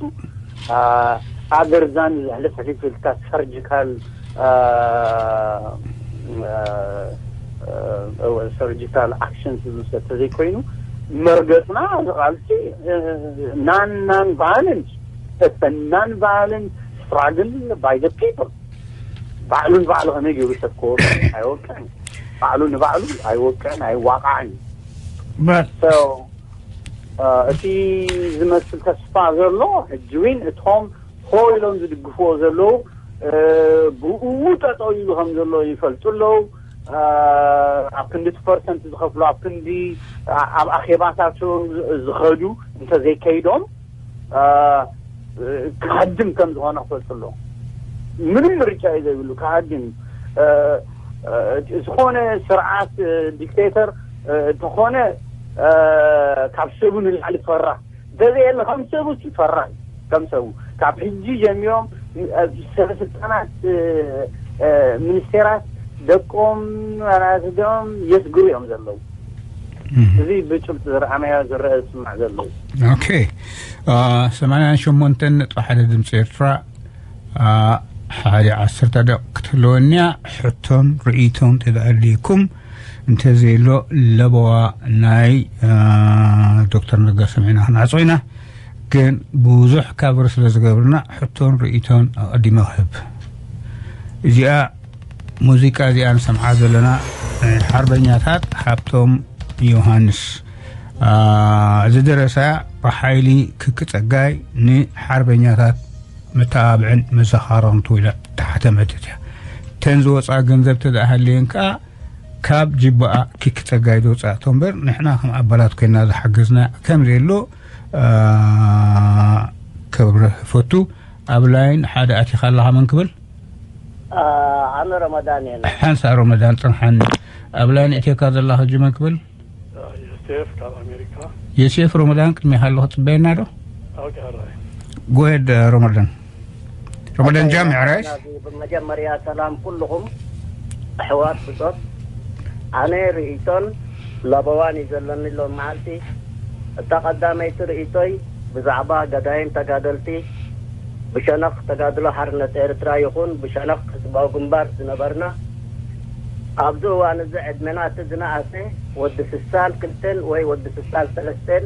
ኣገርዛን ዘሕልፍ ሕልፍልታት ሰርጂካል ሰርጂካል ኣክሽን ዝውሰድ ተዘይኮይኑ መርገፅና ዝቃልሲ ናን ናን ቫዮለንስ ናን ቫዮለንስ ስትራግል ባይ ዘ ፒፕል ባዕሉ ንባዕሉ ከመይ ገይሩ ሰብ ክወቅዕ ኣይወቅዕን ባዕሉ ንባዕሉ ኣይወቅዕን ኣይዋቃዕን እዩ እቲ ዝመስል ተስፋ ዘሎ ሕጂ እውን እቶም ሆ ኢሎም ዝድግፍዎ ዘለዉ ብኡ ጠጠው ኢሉ ከም ዘሎ ይፈልጡ ኣለዉ ኣብ ክንዲ እቲ ፐርሰንት ዝኸፍሉ ኣብ ክንዲ ኣብ ኣኼባታቱ ዝኸዱ እንተዘይከይዶም ክሃድም ከም ዝኾነ ክፈልጡ ኣለዉ ምንም ምርጫ እዩ ዘይብሉ ክሃድም ዝኾነ ስርዓት ዲክቴተር እንተኾነ ካብ ሰቡ ንላዕሊ ፈራ እንተዘየለ ከም ሰቡ ይፈራ። ከም ሰቡ ካብ ሕጂ ጀሚሮም ሰበስልጣናት፣ ሚኒስቴራት ደቆም ኣናስኦም የስግሩ እዮም ዘለዉ። እዚ ብጭብጢ ዝረኣናዮ ዝረአ ዝስማዕ ዘለዉ። ኦኬ። ሰማንያን ሸሞንተን ነጥቢ ሓደ ድምፂ ኤርትራ። ሓደ ዓሰርተ ደቂቕ ክትህልወኒያ። ሕቶን ርእይቶን ተደኣልየኩም እንተዘየሎ ለበዋ ናይ ዶክተር ነጋ ሰሚዕና ክንዓጾ ኢና። ግን ብዙሕ ካቨር ስለ ዝገብርና ሕቶን ርእይቶን ኣቐዲመ ክህብ። እዚኣ ሙዚቃ እዚኣ ንሰምዓ ዘለና ሓርበኛታት ሃብቶም ዮሃንስ ዝደረሳ ብሓይሊ ክክጸጋይ ንሓርበኛታት መተባብዕን መዘኻኸርን ትውላ ተሓተመት እያ። ተን ዝወፃ ገንዘብ ተደኣሃልየን ከዓ ካብ ጅባኣ ኪኪ ፀጋይ ዝወፃእቶ እምበር ንሕና ከም ኣባላት ኮይና ዝሓገዝና ከም ዘየሎ ከብርህ ፈቱ። ኣብ ላይን ሓደ ኣቲኻ ኣለኻ መን ክብል? ኣነ ረመዳን እየ። ሓንሳ ረመዳን ፅንሓኒ። ኣብ ላይን እትካ ዘለኻ ሕጂ መን ክብል? ዮሴፍ ካብ ኣሜሪካ። ዮሴፍ ረመዳን ቅድሜ ካለኹ ፅበየና ዶ? ኦኬ፣ ኦራይት። ጎሄድ ረመዳን። ረመዳን ጃምዕ ራይስ። ብመጀመርያ ሰላም ኩልኹም ኣሕዋት ብጾት። ኣነ ርእይቶን ለበዋን እዩ ዘለኒ ሎም መዓልቲ። እታ ቀዳመይቲ ርእይቶይ ብዛዕባ ገዳይም ተጋደልቲ ብሸነኽ ተጋድሎ ሓርነት ኤርትራ ይኹን ብሸነኽ ህዝባዊ ግንባር ዝነበርና ኣብዚ እዋን እዚ ዕድመና እቲ ዝነኣሰ ወዲ ስሳን ክልተን ወይ ወዲ ስሳን ሰለስተን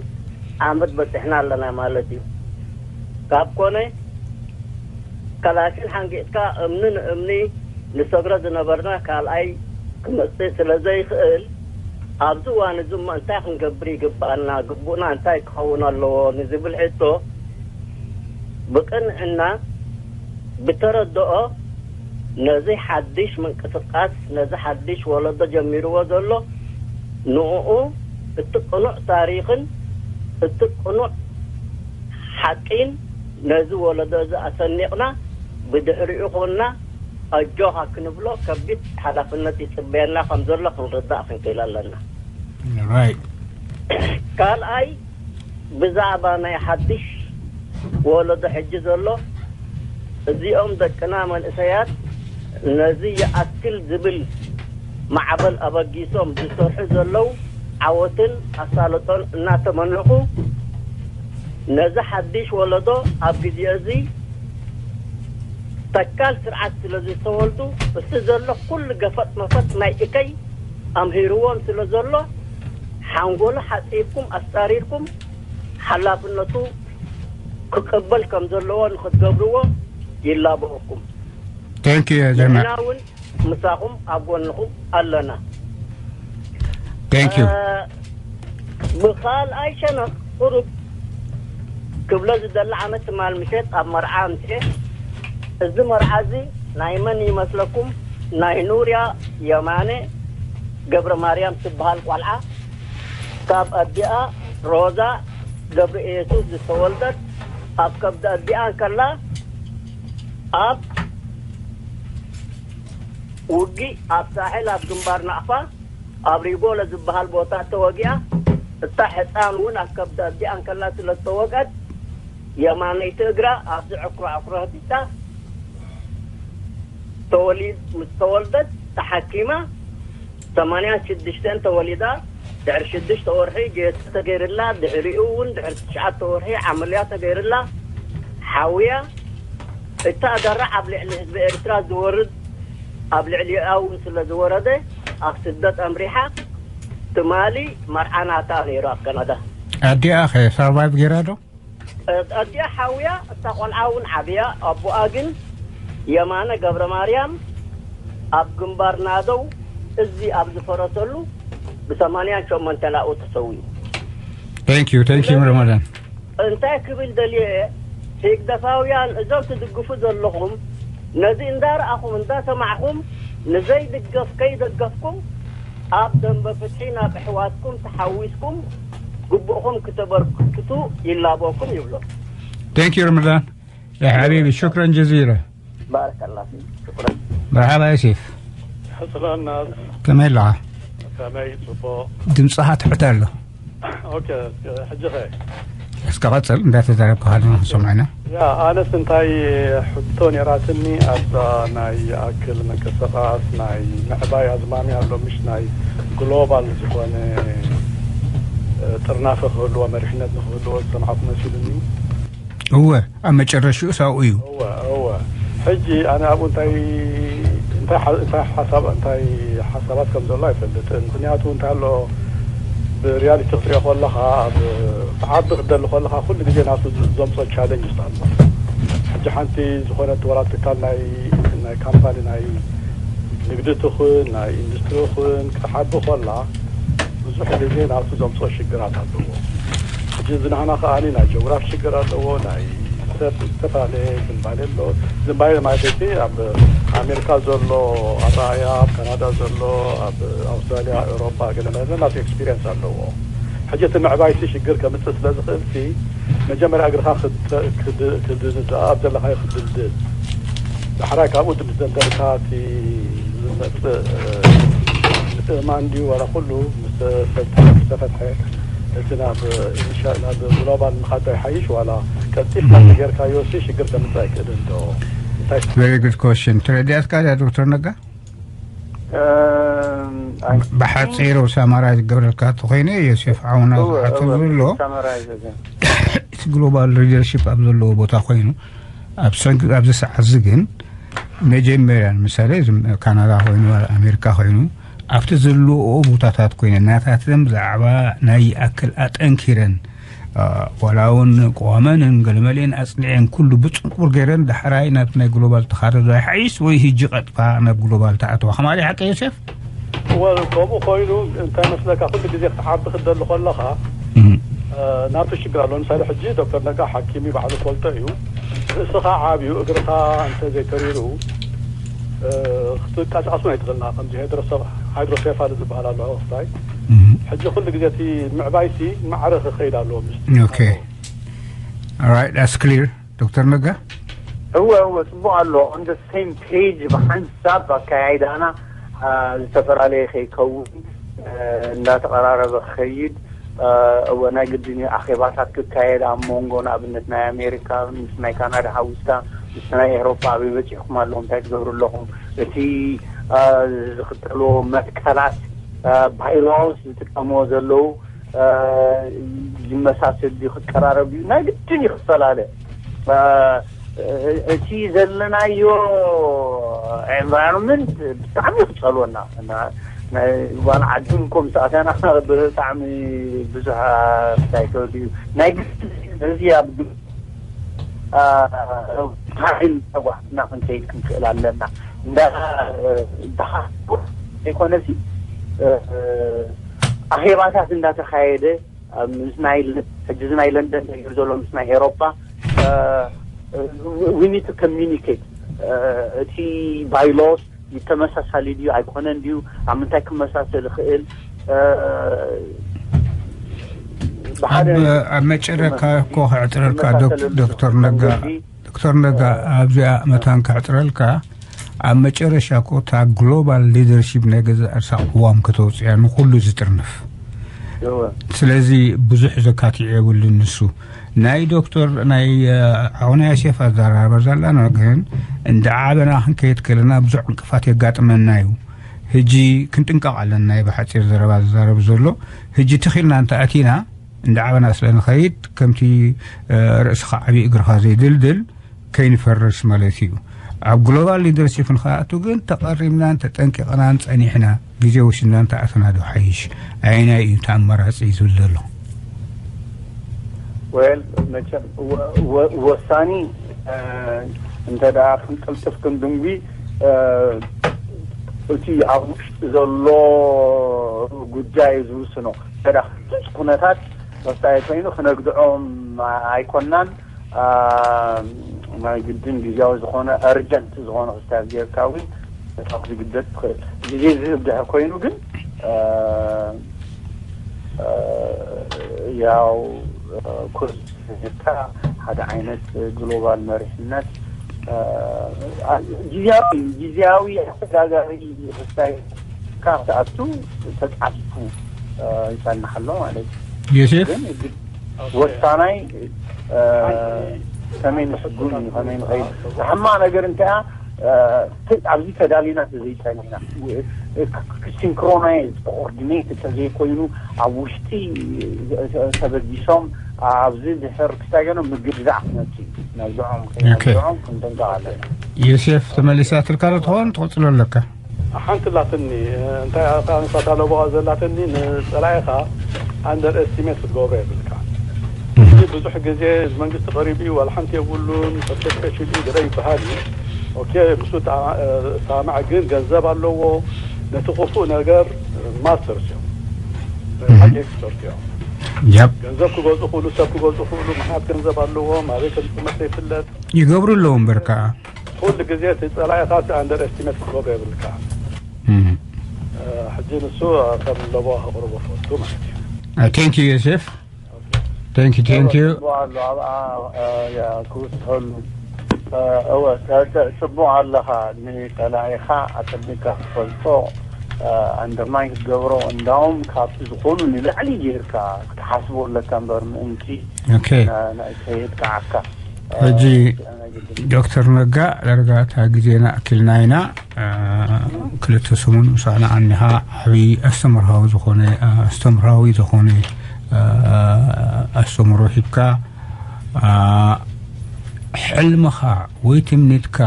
ዓመት በጺሕና ኣለና ማለት እዩ። ካብ ኮነ ከላሽን ሓንጊጥካ እምኒ ንእምኒ ንሰግሮ ዝነበርና ካልኣይ ክመጽእ ስለ ዘይኽእል ኣብዚ እዋን እዚ እሞ እንታይ ክንገብር ይግብኣና፣ ግቡእና እንታይ ክኸውን ኣለዎ ንዝብል ሕቶ ብቅንዕና ብተረድኦ ነዚ ሓድሽ ምንቅስቃስ ነዚ ሓድሽ ወለዶ ጀሚርዎ ዘሎ ንኡ እቲ ቅኑዕ ታሪኽን እቲ ቅኑዕ ሓቂን ነዚ ወለዶ እዚ ኣሰኒቕና ብድሕሪኡ ኮንና ኣጆኻ ክንብሎ ከቢድ ሓላፍነት ይጽበየና ከም ዘሎ ክንርዳእ ክንክእል ኣለና። ራይት። ካልኣይ ብዛዕባ ናይ ሓድሽ ወለዶ ሕጂ ዘሎ እዚኦም ደቅና መንእሰያት ነዚ ይኣክል ዝብል ማዕበል ኣበጊሶም ዝሰርሑ ዘለዉ ዓወትን ኣሳልጦን እናተመነኹ ነዚ ሓድሽ ወለዶ ኣብ ግዜ እዚ ተካል ስርዓት ስለ ዝተወልዱ እቲ ዘሎ ኩሉ ገፈጥ መፈጥ ናይ እከይ ኣምሂርዎም ስለ ዘሎ ሓንጎሉ ሓፂርኩም ኣስታሪርኩም ሓላፍነቱ ክቅበል ከም ዘለዎ ንክትገብርዎ ይላበወኩም። Thank you ጀማዕ። ንሕና እውን ምሳኹም ኣብ ጎንኹም ኣለና። Thank you። ብኻልኣይ ሸነኽ ቁሩብ ክብሎ ዝደሊ ዓመት ትማል ምሸት ኣብ መርዓ ኣምፅኤ እዚ መርዓ እዚ ናይ መን ይመስለኩም? ናይ ኑርያ የማነ ገብረ ማርያም ትበሃል ቆልዓ ካብ ኣዲኣ ሮዛ ገብረ ኢየሱስ ዝተወልደት ኣብ ከብዲ ኣዲኣ እንከላ ኣብ ውግእ ኣብ ሳሕል ኣብ ግንባር ናቕፋ ኣብ ሪጎለ ዝበሃል ቦታ ተወጊኣ እታ ሕፃን እውን ኣብ ከብዲ ኣዲኣ እንከላ ስለ ዝተወግአት የማነይቲ እግራ ኣብዚ ዕኩራ ዕኩራ ህቲታ ተወሊድ ምስ ተወልደት ተሓኪማ ሰማንያን ሽዱሽተን ተወሊዳ ድሕሪ ሽዱሽተ ወርሒ ጌቶ ተገይርላ ድሕሪኡ እውን ድሕሪ ትሽዓተ ወርሒ ዓመልያ ተገይርላ ሓውያ እታ ደራዕ ኣብ ልዕሊ ህዝቢ ኤርትራ ዝወርድ ኣብ ልዕሊኣ እውን ስለ ዝወረደ ኣብ ስደት ኣምሪሓ ትማሊ መርዓ ናታ ነይሩ ኣብ ካናዳ። ኣዲኣ ኸ ሳርቫይቭ ገይራ ዶ? ኣዲኣ ሓውያ እታ ቆልዓ እውን ዓብያ ኣቦኣ ግን የማነ ገብረ ማርያም ኣብ ግንባር ናደው እዚ ኣብ ዝፈረሰሉ ብሰማንያን ሸሞንተን ኣብኡ ተሰዊኡ። Thank you thank you ረመዳን። እንታይ ክብል ደልየ ህግደፋውያን እዞም ትድግፉ ዘለኹም ነዚ እንዳረኣኹም እንዳሰማዕኹም ንዘይድገፍ ከይደገፍኩም ኣብ ደንበ ፍትሒ ናብ ኣሕዋትኩም ተሓዊስኩም ግቡእኹም ክተበርክቱ ይላበወኩም ይብሎ። Thank you ረመዳን يا حبيبي شكرا جزيلا. ባረከላ ፊክ ሽኩረን። مرحبا يا سيف. ስላና ከመይ ኣለኻ? ከመይ? ጽቡቕ። ድምፅኻ ትሕት ኣሎ። ኦኬ፣ ሕጂ ኸ? እስከ ቀጽል፣ እንዳተዛረብካ ከለና ክንሰምዕ ኢና። ያ፣ ኣነስ እንታይ ሕቶ ነይራትኒ፣ ኣብዛ ናይ ኣክል ምንቅስቃስ ናይ ምዕባይ ኣዝማሚያ ኣሎ፣ ምሽ ናይ ግሎባል ዝኾነ፣ እ፣ ጥርናፈ ክህልዎ፣ መሪሕነት ንክህልዎ ዝሰምዓኩ መሲሉኒ። እወ፣ ኣብ መጨረሽኡ ሳብኡ እዩ። እወ፣ እወ። ሕጂ ኣነ ኣብኡ እንታይ፣ እንታይ ሓ-፣ እንታይ ሓሳብ፣ እንታይ ሓሳባት ከም ዘሎ ኣይፈልጥን። ምኽንያቱ እንታይ ኣሎ፣ ብሪያሊቲ ክትሪኦ ከለኻ፣ ኣብ ክዓቢ ክትደሊ ከለኻ፣ ኩሉ ግዜ ናቱ ዝ-፣ ዘምጾ ቻለንጅ ኣሎ። ሕጂ ሓንቲ ዝኾነት ወላ ትካል ናይ፣ ናይ ካምፓኒ፣ ናይ ንግዲ ትኹን፣ ናይ ኢንዱስትሪ ይኹን፣ ክትዓቢ ከላ፣ ብዙሕ ግዜ ናቱ ዘምጽኦ ሽግራት ኣለዎ። ሕጂ እዚ ናህና ከኣ ናይ ጀግራፍ ሽግር ኣለዎ፣ ናይ ሰብ ዝተፈላለየ ዝንባሌ ኣሎ። ዝንባሌ ማለት እቲ ኣብ ኣሜሪካ ዘሎ ኣረኣእያ፣ ኣብ ካናዳ ዘሎ፣ ኣብ ኣውስትራልያ፣ ኤውሮጳ፣ ገለ መለ ናቱ ኤክስፒሪየንስ ኣለዎ። ሕጂ እቲ ምዕባይሲ ሽግር ከምጽእ ስለ ዝኽእልሲ፣ መጀመርያ እግርኻ ክተ-፣ ክድ-፣ ክድንዳ፣ ኣብ ዘለኻዮ ክድልድል። ዳሕራይ ካብኡ ምስ ደንደርካ እቲ ዝመጽእ፣ እ፣ ምትእምማን ድዩ ዋላ ኩሉ ምስ ተፈትሐ፣ ምስ ተፈትሐ፣ እቲ ናብ ኢኒሻ-፣ ናብ ግሎባል ምኻድ ዶ ይሓይሽ ዋላ ቀልጢፍካ እንተጌርካዮ ሲ ሽግር ከምጽእ ኣይክእልን ዶ? እንታይ very good question። ተረዲኣትካ ድያ ዶክተር ነጋ? እም፣ ኣይ፣ ብሓጺሩ ሳማራይዝ ክገብረልካ እንተኾይነ፣ ዮሴፍ ዓውና እወ፣ ዝሓቶ እወ፣ ዘሎ ሳማራይዝ፣ እወ። እቲ ግሎባል ሊደርሺፕ ኣብ ዘለዎ ቦታ ኮይኑ፣ ኣብ ሰንግ-፣ ኣብዚ ሰዓት እዚ ግን መጀመርያ፣ ንምሳሌ፣ እዚ ካናዳ ኮይኑ፣ ኣሜሪካ ኮይኑ፣ ኣብቲ ዘለዎ ቦታታት ኮይነ፣ ናታቶም ዛዕባ ናይ ይኣክል ኣጠንኪረን፣ አ፣ ዋላ እውን ቅዋመንን ገለመሌን ኣጽኒዐን፣ ኩሉ ብጽንቁር ገይረን፣ ዳሕራይ ናብ ናይ ግሎባል ተኻረዶ ኣይሓይስ ወይ ህጂ ቀጥታ ናብ ግሎባል ተኣትዋ? ከማሊ ሓቂ ዮሴፍ? ወል፣ ከምኡ ኮይኑ እንታይ መስለካ፣ ኩሉ ግዜ ክትዓቢ ክትደሊ ከለኻ፣ እም። እ፣ ናቱ ሽግር ኣሎ። ንምሳሌ፣ ሕጂ ዶክተር ነጋ ሓኪም እዩ፣ ባዕሉ ፈልጦ እዩ። ርእስኻ ዓብዩ፣ እግርኻ እንተ ዘይተሪሩ፣ እ፣ ክትንቀሳቐስ እውን ኣይትኽእልና። ከምዚ ሃይድሮሰ-፣ ሃይድሮሴፋሊ ዝበሃል ኣሎ፣ ክስታይ። እም። ሕጂ ኩሉ ግዜ እቲ ምዕባይሲ ማዕረ ክኸይድ ኣለዎ፣ ምስ ኦኬ። All right, that's clear. ዶክተር ነጋ? እወ፣ እወ፣ ጽቡቕ ኣሎ። On the same page ብሓንሳብ ኣካያይዳና፣ አ፣ ዝተፈላለየ ከይከውን፣ እ፣ እንዳተቐራረበ ክኸይድ፣ እ፣ እወ፣ ናይ ግድን እዩ። ኣኼባታት ክካየድ ኣብ መንጎ፣ ንኣብነት፣ ናይ ኣሜሪካ ምስ ናይ ካናዳ ሓዊስካ፣ ምስ ናይ ኤውሮጳ ኣበይ በጺሕኩም ኣለኹም፣ እንታይ ትገብሩ ኣለኹም፣ እቲ፣ እ፣ ዝኽተልዎ መትከላት፣ እ፣ ባይሎስ ዝጥቀምዎ ዘለዉ፣ እ፣ ይመሳሰል ድዩ፣ ክቀራረብ ድዩ? ናይ ግድን እዩ ክፈላለ። እ፣ እቲ ዘለናዮ ኤንቫይሮንመንት ብጣዕሚ እዩ ክጸልወና። እና ናይ ጓል ዓዲ እንኮ ምስ ኣተና ብጣዕሚ ብዙሕ ሳይክል እዩ። ናይ ግድን እዚ ኣብ እ፣ ሓይል ተጓሕና ክንከይድ ክንክእል ኣለና። እንዳ፣ እ፣ ደሓ ዘይኮነሲ፣ እ፣ ኣኼባታት እንዳተኻየደ፣ ኣብ ምስ ናይ ለ-፣ ሕጂ እዚ ናይ ለንደን ተገይሩ ዘሎ ምስ ናይ ኤሮፓ፣ እ፣ we need to communicate። እ፣ እቲ ባይሎስ ተመሳሳሊ ድዩ ኣይኮነን ድዩ፣ ኣብ ምንታይ ክመሳሰል ይኽእል፣ እ፣ ብሓደ ኣብ፣ ኣብ መጨረካ እኮ ክዕጥረልካ ዶክ-፣ ክመሳሰለሉ ዶክተር ነጋ፣ መንገዲ፣ ዶክተር ነጋ፣ እ፣ ኣብዚኣ መታን ክዕጥረልካ፣ ኣብ መጨረሻ እኮ እታ ግሎባል ሊደርሺፕ ናይ ገዛእ ርእሳ ቅዋም ከተውፅያ ንኩሉ ዝጥርንፍ። እወ። ስለዚ ብዙሕ ዘካትዕ የብሉን ንሱ። ናይ ዶክተር፣ ናይ፣ እ፣ ዓቡና ዮሴፍ ኣዘራርባ ዘለና ግን እንዳ ዓበና ክንከይድ ከለና ብዙሕ ዕንቅፋት የጋጥመና እዩ። ሕጂ ክንጥንቀቕ ኣለና፣ ናይ ብሓጺር ዘረባ ዝዛረብ ዘሎ። ሕጂ ትኺልና እንተ ኣቲና፣ እንዳ ዓበና ስለ ንኸይድ፣ ከምቲ፣ እ፣ ርእስኻ ዓቢ እግርኻ ዘይድልድል ከይንፈርስ ማለት እዩ። ኣብ ግሎባል ሊደርሺፕ ንኽኣቱ ግን ተቐሪብናን ተጠንቂቕናን ጸኒሕና፣ ግዜ ወሲድና እንተ ኣተና ዶ ሓይሽ? ኣየናይ እዩ እቲ ኣማራጺ ዝብል ዘሎ? ዌል፣ መቸም ወ-፣ ወ-፣ ወሳኒ፣ እ፣ እንተ ደኣ ክንቅልጥፍ ክንድንጉ፣ እ፣ እቲ ኣብ ውሽጢ ዘሎ ጉዳይ እዩ ዝውስኖ። እንተ ደኣ ክልስ ኩነታት መፍታሒ ኮይኑ ክነግድዖም ኣይኮናን። አ፣ ናይ ግድን ግዜያዊ ዝኾነ፣ እርጀንት ዝኾነ ክስታይ ጌርካ እውን ምእታው ክትግደድ ትኽእል። ግዜ ዝህብ ድሕር ኮይኑ ግን፣ አ፣ አ፣ ያው፣ አ፣ ኮርስ ጌርካ ሓደ ዓይነት ግሎባል መሪሕነት ግዜያዊ ግዜያዊ ኣሰጋጋሪ ክስታይ ካብ ትኣቱ ተጻፊፉ ይጸንሕ ኣሎ ማለት እዩ። ዮሴፍ ግን ወሳናይ ከመይ ንስጉም እዩ ከመይ ንኸይድ ሕማቕ ነገር እንታይ ኣብዚ ተዳሊና ተዘይጸኒና ሲንክሮናይዝ ኮኦርዲኔት ተዘይኮይኑ ኣብ ውሽጢ ተበጊሶም ኣብዚ ድሕር ክስታይ ገኖም ምግድዳዕ ክመጽእ እዩ። ነግድዖም ከይነግድዖም ክንጥንቀቕ ኣለና። ዮሴፍ ተመሊሳትልካ ዶ ትኸውን? ትቕጽሎ ኣለካ። ሓንቲ ላትኒ እንታይ ንሳታ ለቦዋ ዘላትኒ ንፀላኢኻ ኣንደር ኤስቲሜት ክትገብሮ የብልካ። እዚ ብዙሕ ግዜ መንግስቲ ቀሪቡ እዩ ዋላ ሓንቲ የብሉን ፐርሰፕሽን እዩ ገለ ይበሃል እዩ። ኦኬ ምስኡ ተሰማማዕ ግን ገንዘብ ኣለዎ ነቲ ክፉእ ነገር ማስተርስ እዮም። ሓቂ ኤክስፐርት እዮም። ያብ ገንዘብ ክገዙ ክእሉ ሰብ ክገዙ ክእሉ ምክንያት ገንዘብ ኣለዎም ኣበይ ከም ዝመፀ ይፍለጥ። ይገብሩ ኣለዉ እምበር ከዓ ኩሉ ግዜ እቲ ፀላኢኻ ኣንደር ኤስቲሜት ክትገብሮ የብልካ። ሕጂ ንሱ ከም ለቦ ከቕርቦ ፈቱ ማለት እዩ። ቴንክ ዩ ዮሴፍ። ቴንክ ዩ ቴንክ ዩ። ጽቡቕ ኣሎ ኣብኣ ክውስኸሉ። እወ ጽቡቕ ኣለኻ። ንጸላኢኻ ኣጸቢቕካ ክትፈልጦ ኣንደርማይን ክትገብሮ እንዳውም ካብቲ ዝኾኑ ንላዕሊ ጌርካ ክትሓስቦ ኣለካ እምበር ምእንቲ ኦኬ ንእከየድካ ዓካ ሕጂ ዶክተር ነጋ ዳርጋ እታ ግዜና ኣኪልና ኢና። ክልተ ሰሙን ምሳና ኣኒኻ ዓብዪ ኣስተምርሃዊ ዝኾነ ኣስተምርሃዊ ዝኾነ ኣስተምሮ ሂብካ። ሕልምኻ ወይ ትምኒትካ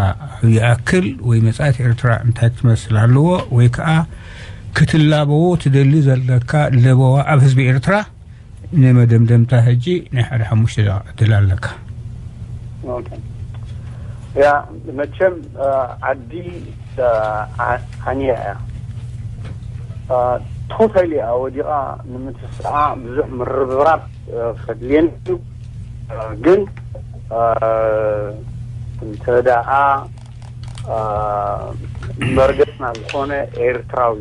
ይኣክል ወይ መጻኢት ኤርትራ እንታይ ክትመስል ኣለዎ ወይ ከዓ ክትላበዎ ትደሊ ዘለካ ለበዋ ኣብ ህዝቢ ኤርትራ። ንመደምደምታ ሕጂ ናይ ሓደ ሓሙሽተ ደቂቕ ዕድል ኣለካ። ያ መቸም ዓዲ ዓንያ እያ። ቶታሊ እያ ወዲቓ ንምትስኣ ብዙሕ ምርብራብ ከድልየን እዩ። ግን እንተ ደኣ መርገጽና ዝኾነ ኤርትራዊ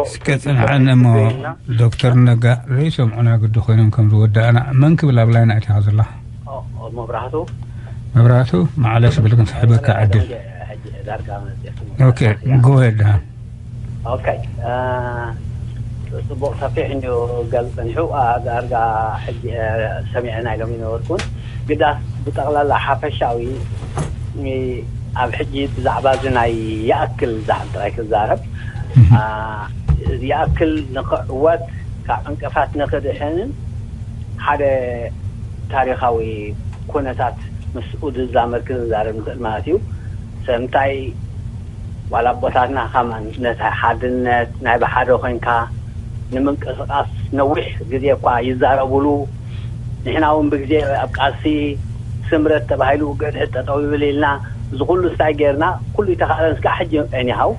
እስከ ጽንዓኒ እሞ ዶክተር ነጋ ዘይሰምዑና ግዲ ኮይኖም ከም ዝወዳእና መን ክብል ኣብ ላይን ኣቲኻ ዘላ? መብራህቱ መብራህቱ ማዕለሽ ብል ክንስሕበካ ዕድል ዳርጋ መጽእኩም ኦኬ ጎሄድ ኦኬ ጽቡቕ ሰፊሕ እንዲዩ ገልጽ ጸኒሑ ዳርጋ ሕጂ ሰሚዐና ኢሎም ይነበርኩን ግዳስ ብጠቕላላ ሓፈሻዊ ኣብ ሕጂ ብዛዕባ እዚ ናይ ይኣክል ዝሓንቲ ጥራይ ክዛረብ ይኣክል ንኽዕወት ካብ ዕንቅፋት ንኽድሕንን ሓደ ታሪኻዊ ኩነታት ምስኡ ዝዛመድ ክንዛረብ ንኽእል ማለት እዩ። ሰምታይ ዋላ ኣቦታትና ከማን ነቲ ሓድነት ናይ ብሓደ ኮይንካ ንምንቅስቃስ ነዊሕ ግዜ እኳ ይዛረብሉ። ንሕና እውን ብግዜ ኣብ ቃልሲ ስምረት ተባሂሉ ገድሒ ጠጠው ይብል ኢልና እዚ ኩሉ ስታይ ጌርና ኩሉ ይተኻለን እስካዕ ሕጂ anyhow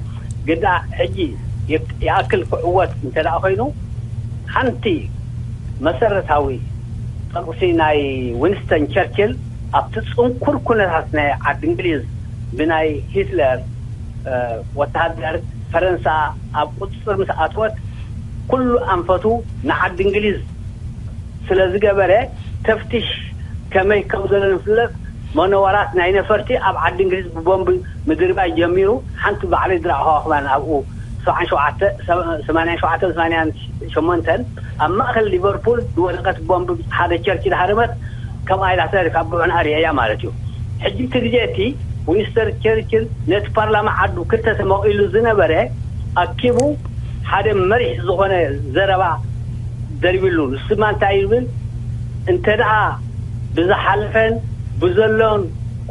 ግዳ ሕጂ ይኣክል ክዕወት እንተ ደኣ ኮይኑ ሓንቲ መሰረታዊ ጥቕሲ ናይ ዊንስተን ቸርችል ኣብቲ ጽንኩር ኩነታት ናይ ዓዲ እንግሊዝ ብናይ ሂትለር ወተሃደር ፈረንሳ ኣብ ቁጽጽር ምስ ኣትወት ኩሉ ኣንፈቱ ንዓዲ እንግሊዝ ስለ ዝገበረ ተፍትሽ ከመይ ከም ዘሎ ንፍለጥ መነወራት ናይ ነፈርቲ ኣብ ዓዲ እንግሊዝ ብቦምብ ምድርባይ ጀሚሩ ሓንቲ ባዕለይ ዝረኣኹዋ ከማን ኣብኡ ሰብዓን ሸውዓተ ሰማንያን ሸውዓተን ሰማንያን ሸሞንተን ኣብ ማእከል ሊቨርፑል ዝወደቀት ቦምብ ሓደ ቸርች ዝሃረመት ከምኣ ኢላ ተሪፋ ብዑንኣ ርእየያ ማለት እዩ። ሕጂ እቲ ግዜ እቲ ዊንስተን ቸርችል ነቲ ፓርላማ ዓዱ ክልተ ተመቒሉ ዝነበረ ኣኪቡ ሓደ መሪሕ ዝኾነ ዘረባ ደርቢሉ። ንሱ ድማ እንታይ ይብል እንተ ደኣ ብዝሓለፈን ብዘሎን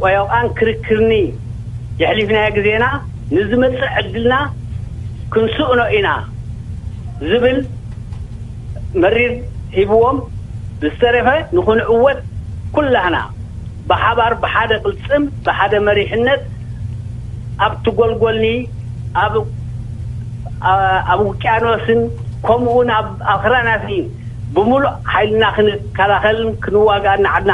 ቆዮቓን ክርክርኒ የሕሊፍናዮ ግዜና ንዝመጽእ ዕድልና ክንስእኖ ኢና ዝብል መሪር ሂብዎም ብዝተረፈ ንኽንዕወት ኩላህና ብሓባር ብሓደ ቅልጽም ብሓደ መሪሕነት ኣብቲ ጎልጎልኒ ኣብ ኣብ ውቅያኖስን ከምኡውን ኣብ ኣኽራናትን ብምሉእ ሓይልና ክንከላኸልን ክንዋጋእን ንዓድና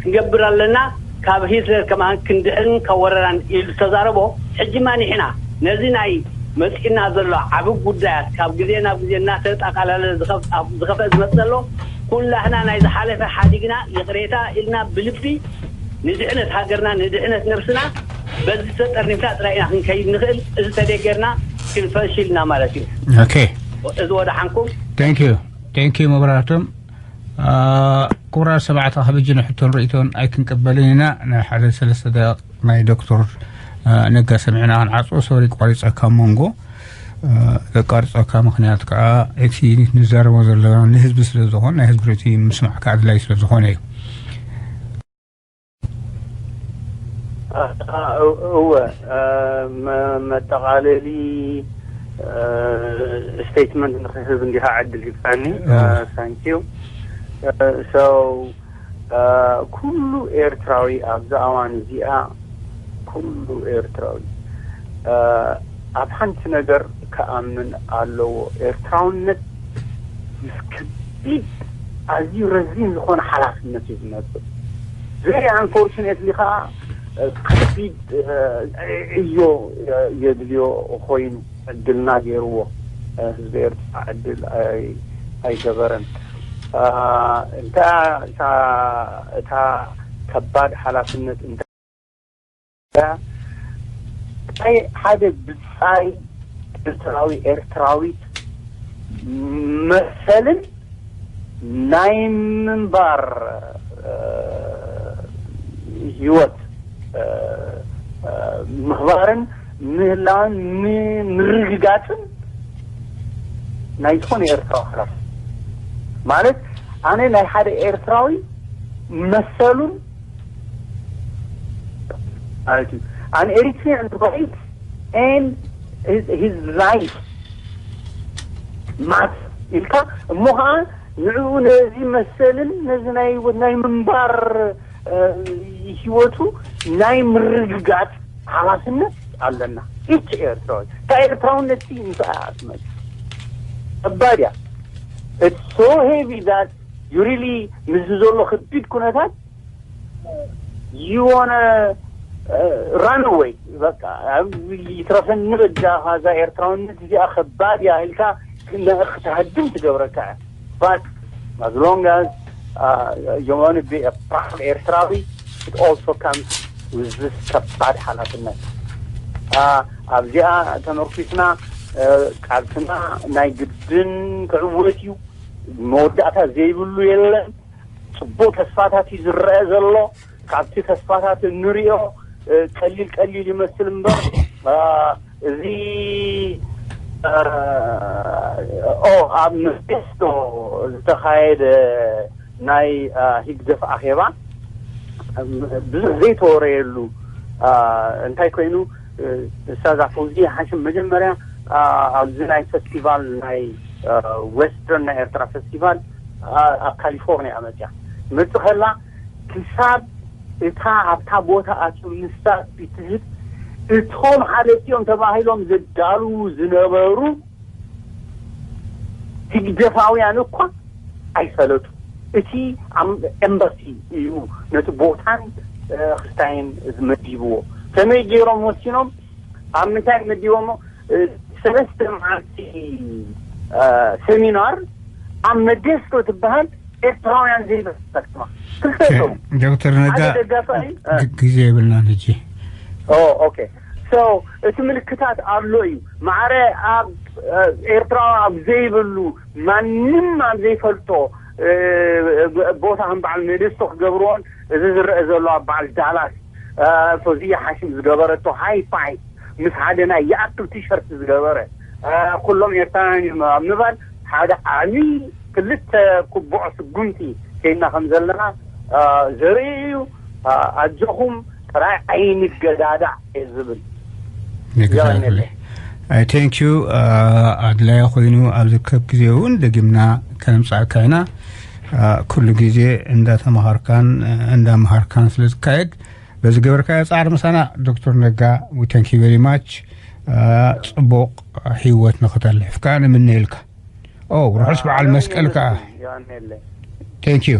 ክንገብር ኣለና ካብ ሂትለር ከማን ክንድሕንን ካብ ወረራን ኢሉ ዝተዛረቦ ሕጂ ማኒሕና ነዚ ናይ መጺና ዘሎ ዓቢ ጉዳያት ካብ ግዜ ናብ ግዜ እናተጠቓለለ ዝኸፍአ ዝመጽእ ዘሎ ኩላህና ናይ ዝሓለፈ ሓዲግና ይቕሬታ ኢልና ብልቢ ንድሕነት ሃገርና፣ ንድሕነት ነብስና በዚ ተጠርኒፍና ጥራይ ኢና ክንከይድ ንኽእል። እዚ ተደይ ጌርና ክንፈሽልና ማለት እዩ። Okay. እዚ ወደ ሓንኩም Thank you. Thank you መብራህቶም። ክቡራት ሰማዕቲ ካብ ሕጂ ንሕቶን ርእይቶን ኣይክንቀበልን ኢና። ናይ ሓደ ሰለስተ ደቂቕ ናይ ዶክተር ነጋ ሰሚዕና ክንዓፅኦ። ሶሪ ቋሪፀካ መንጎ። ዘቃርፀካ ምክንያት ከዓ እቲ ንዛረቦ ዘለና ንህዝቢ ስለ ዝኾነ ናይ ህዝቢ ርእይቲ ምስማዕ ከዓ ኣድላይ ስለ ዝኾነ እዩ። እወ፣ መጠቓለሊ ስቴትመንት ንክህብ እንዲኻ ዕድል ሂብካኒ። ታንኪዩ። ሰው ኩሉ ኤርትራዊ ኣብዚ ኣዋን እዚኣ ኩሉ ኤርትራዊ ኣብ ሓንቲ ነገር ክኣምን ኣለዎ። ኤርትራውነት ምስ ከቢድ ኣዝዩ ረዚን ዝኾነ ሓላፍነት እዩ ዝመፅእ። Very unfortunately ከዓ ከቢድ ዕዮ የድልዮ ኮይኑ ዕድልና ገይርዎ ህዝቢ ኤርትራ ዕድል ኣይገበረን። እንታይ እታ ከባድ ሓላፍነት እንታይ ሓደ ብጻይ ኤርትራዊ ኤርትራዊት መሰልን ናይ ምንባር ህይወት ምኽባርን ምህላውን ምርግጋጽን ናይ ዝኾነ ኤርትራዊ ሓላፍ ማለት ኣነ ናይ ሓደ ኤርትራዊ መሰሉን ማለት እዩ። An Eritrean right and his, his life ማት ኢልካ እሞ ከዓ ንዕኡ ነዚ መሰልን ነዚ ናይ ናይ ምንባር ህይወቱ ናይ ምርግጋፅ ሓላፍነት ኣለና። ኢች ኤርትራዊ ካብ ኤርትራውነት ምስ ኣያትመት ከባድ እያ። It's so heavy that you really ምስ ዘሎ ከቢድ ኩነታት you wanna run away በቃ ይትረፈኒ በጃኻ እዛ ኤርትራውነት እዚኣ ከባድ እያ ኢልካ ክትሃድም ትገብረካ እያ። But as long as you wanna be a proud ኤርትራዊ it also comes with this ከባድ ሓላፍነት። ኣብዚኣ ተመርኩስና ቃልስና ናይ ግድን ክዕወት እዩ። መወዳእታ ዘይብሉ የለን። ፅቡቅ ተስፋታት እዩ ዝረአ ዘሎ። ካብቲ ተስፋታት እንሪኦ ቀሊል ቀሊል ይመስል እምበር እዚ ኦ ኣብ መንግስቶ ዝተኻየደ ናይ ህግደፍ ኣኼባ ብዙሕ ዘይተወረየሉ እንታይ ኮይኑ እሳዛ ፈውዚ ሓሽም መጀመርያ ኣብዚ ናይ ፈስቲቫል ናይ ዌስተርን ናይ ኤርትራ ፈስቲቫል ኣብ ካሊፎርኒያ መፅያ መፅ ከላ ክሳብ እታ ኣብታ ቦታ ኣትዮም ንሳ ትህብ እቶም ሓለፍቲ እዮም ተባሂሎም ዘዳልዉ ዝነበሩ ህግደፋውያን እኳ ኣይፈለጡ። እቲ ኤምባሲ እዩ ነቲ ቦታን ክስታይን ዝመዲብዎ። ከመይ ገይሮም ወሲኖም ኣብ ምንታይ መዲቦሞ? ሰለስተ መዓልቲ ሰሚናር ኣብ መደስኮ ትበሃል ኤርትራውያን ዘይበስበት ከተማ ክልተ እቶም ዶክተር ነጋ ሓደ ደጋፋይ ግዜ የብልናን ሕጂ። ኦኬ ሶ እቲ ምልክታት ኣሎ እዩ። ማዕረ ኣብ ኤርትራ ኣብ ዘይብሉ ማንም ኣብ ዘይፈልጦ ቦታ ከም በዓል መደስቶ ክገብርዎን እዚ ዝረአ ዘሎ ኣብ በዓል ዳላስ ፎዚያ ሓሽም ዝገበረቶ ሃይ ፋይ ምስ ሓደ ናይ ይኣክል ቲሸርት ዝገበረ ኩሎም ኤርትራውያን እዮም ኣብ ምባል ሓደ ዓብዪ ክልተ ኩቡዖ ስጉምቲ ከይድና ከም ዘለና ዘርኢ እዩ። ኣጆኹም ጥራይ ኣይንገዳዳዕ እየ ዝብል። Exactly. Thank you. ኣድላይ ኮይኑ ኣብ ዝርከብ ግዜ እውን ደጊምና ከነምፃእካ ኢና። ኩሉ ግዜ እንዳተማሃርካን እንዳመሃርካን ስለ ዝካየድ በዚ ገበርካዮ ፃዕሪ ምሳና ዶክተር ነጋ we thank you very much። ፅቡቕ ህይወት ንክተልሕፍ ከዓ ንምነየልካ። ኦ ርሑስ በዓል መስቀል ከዓ። Thank you.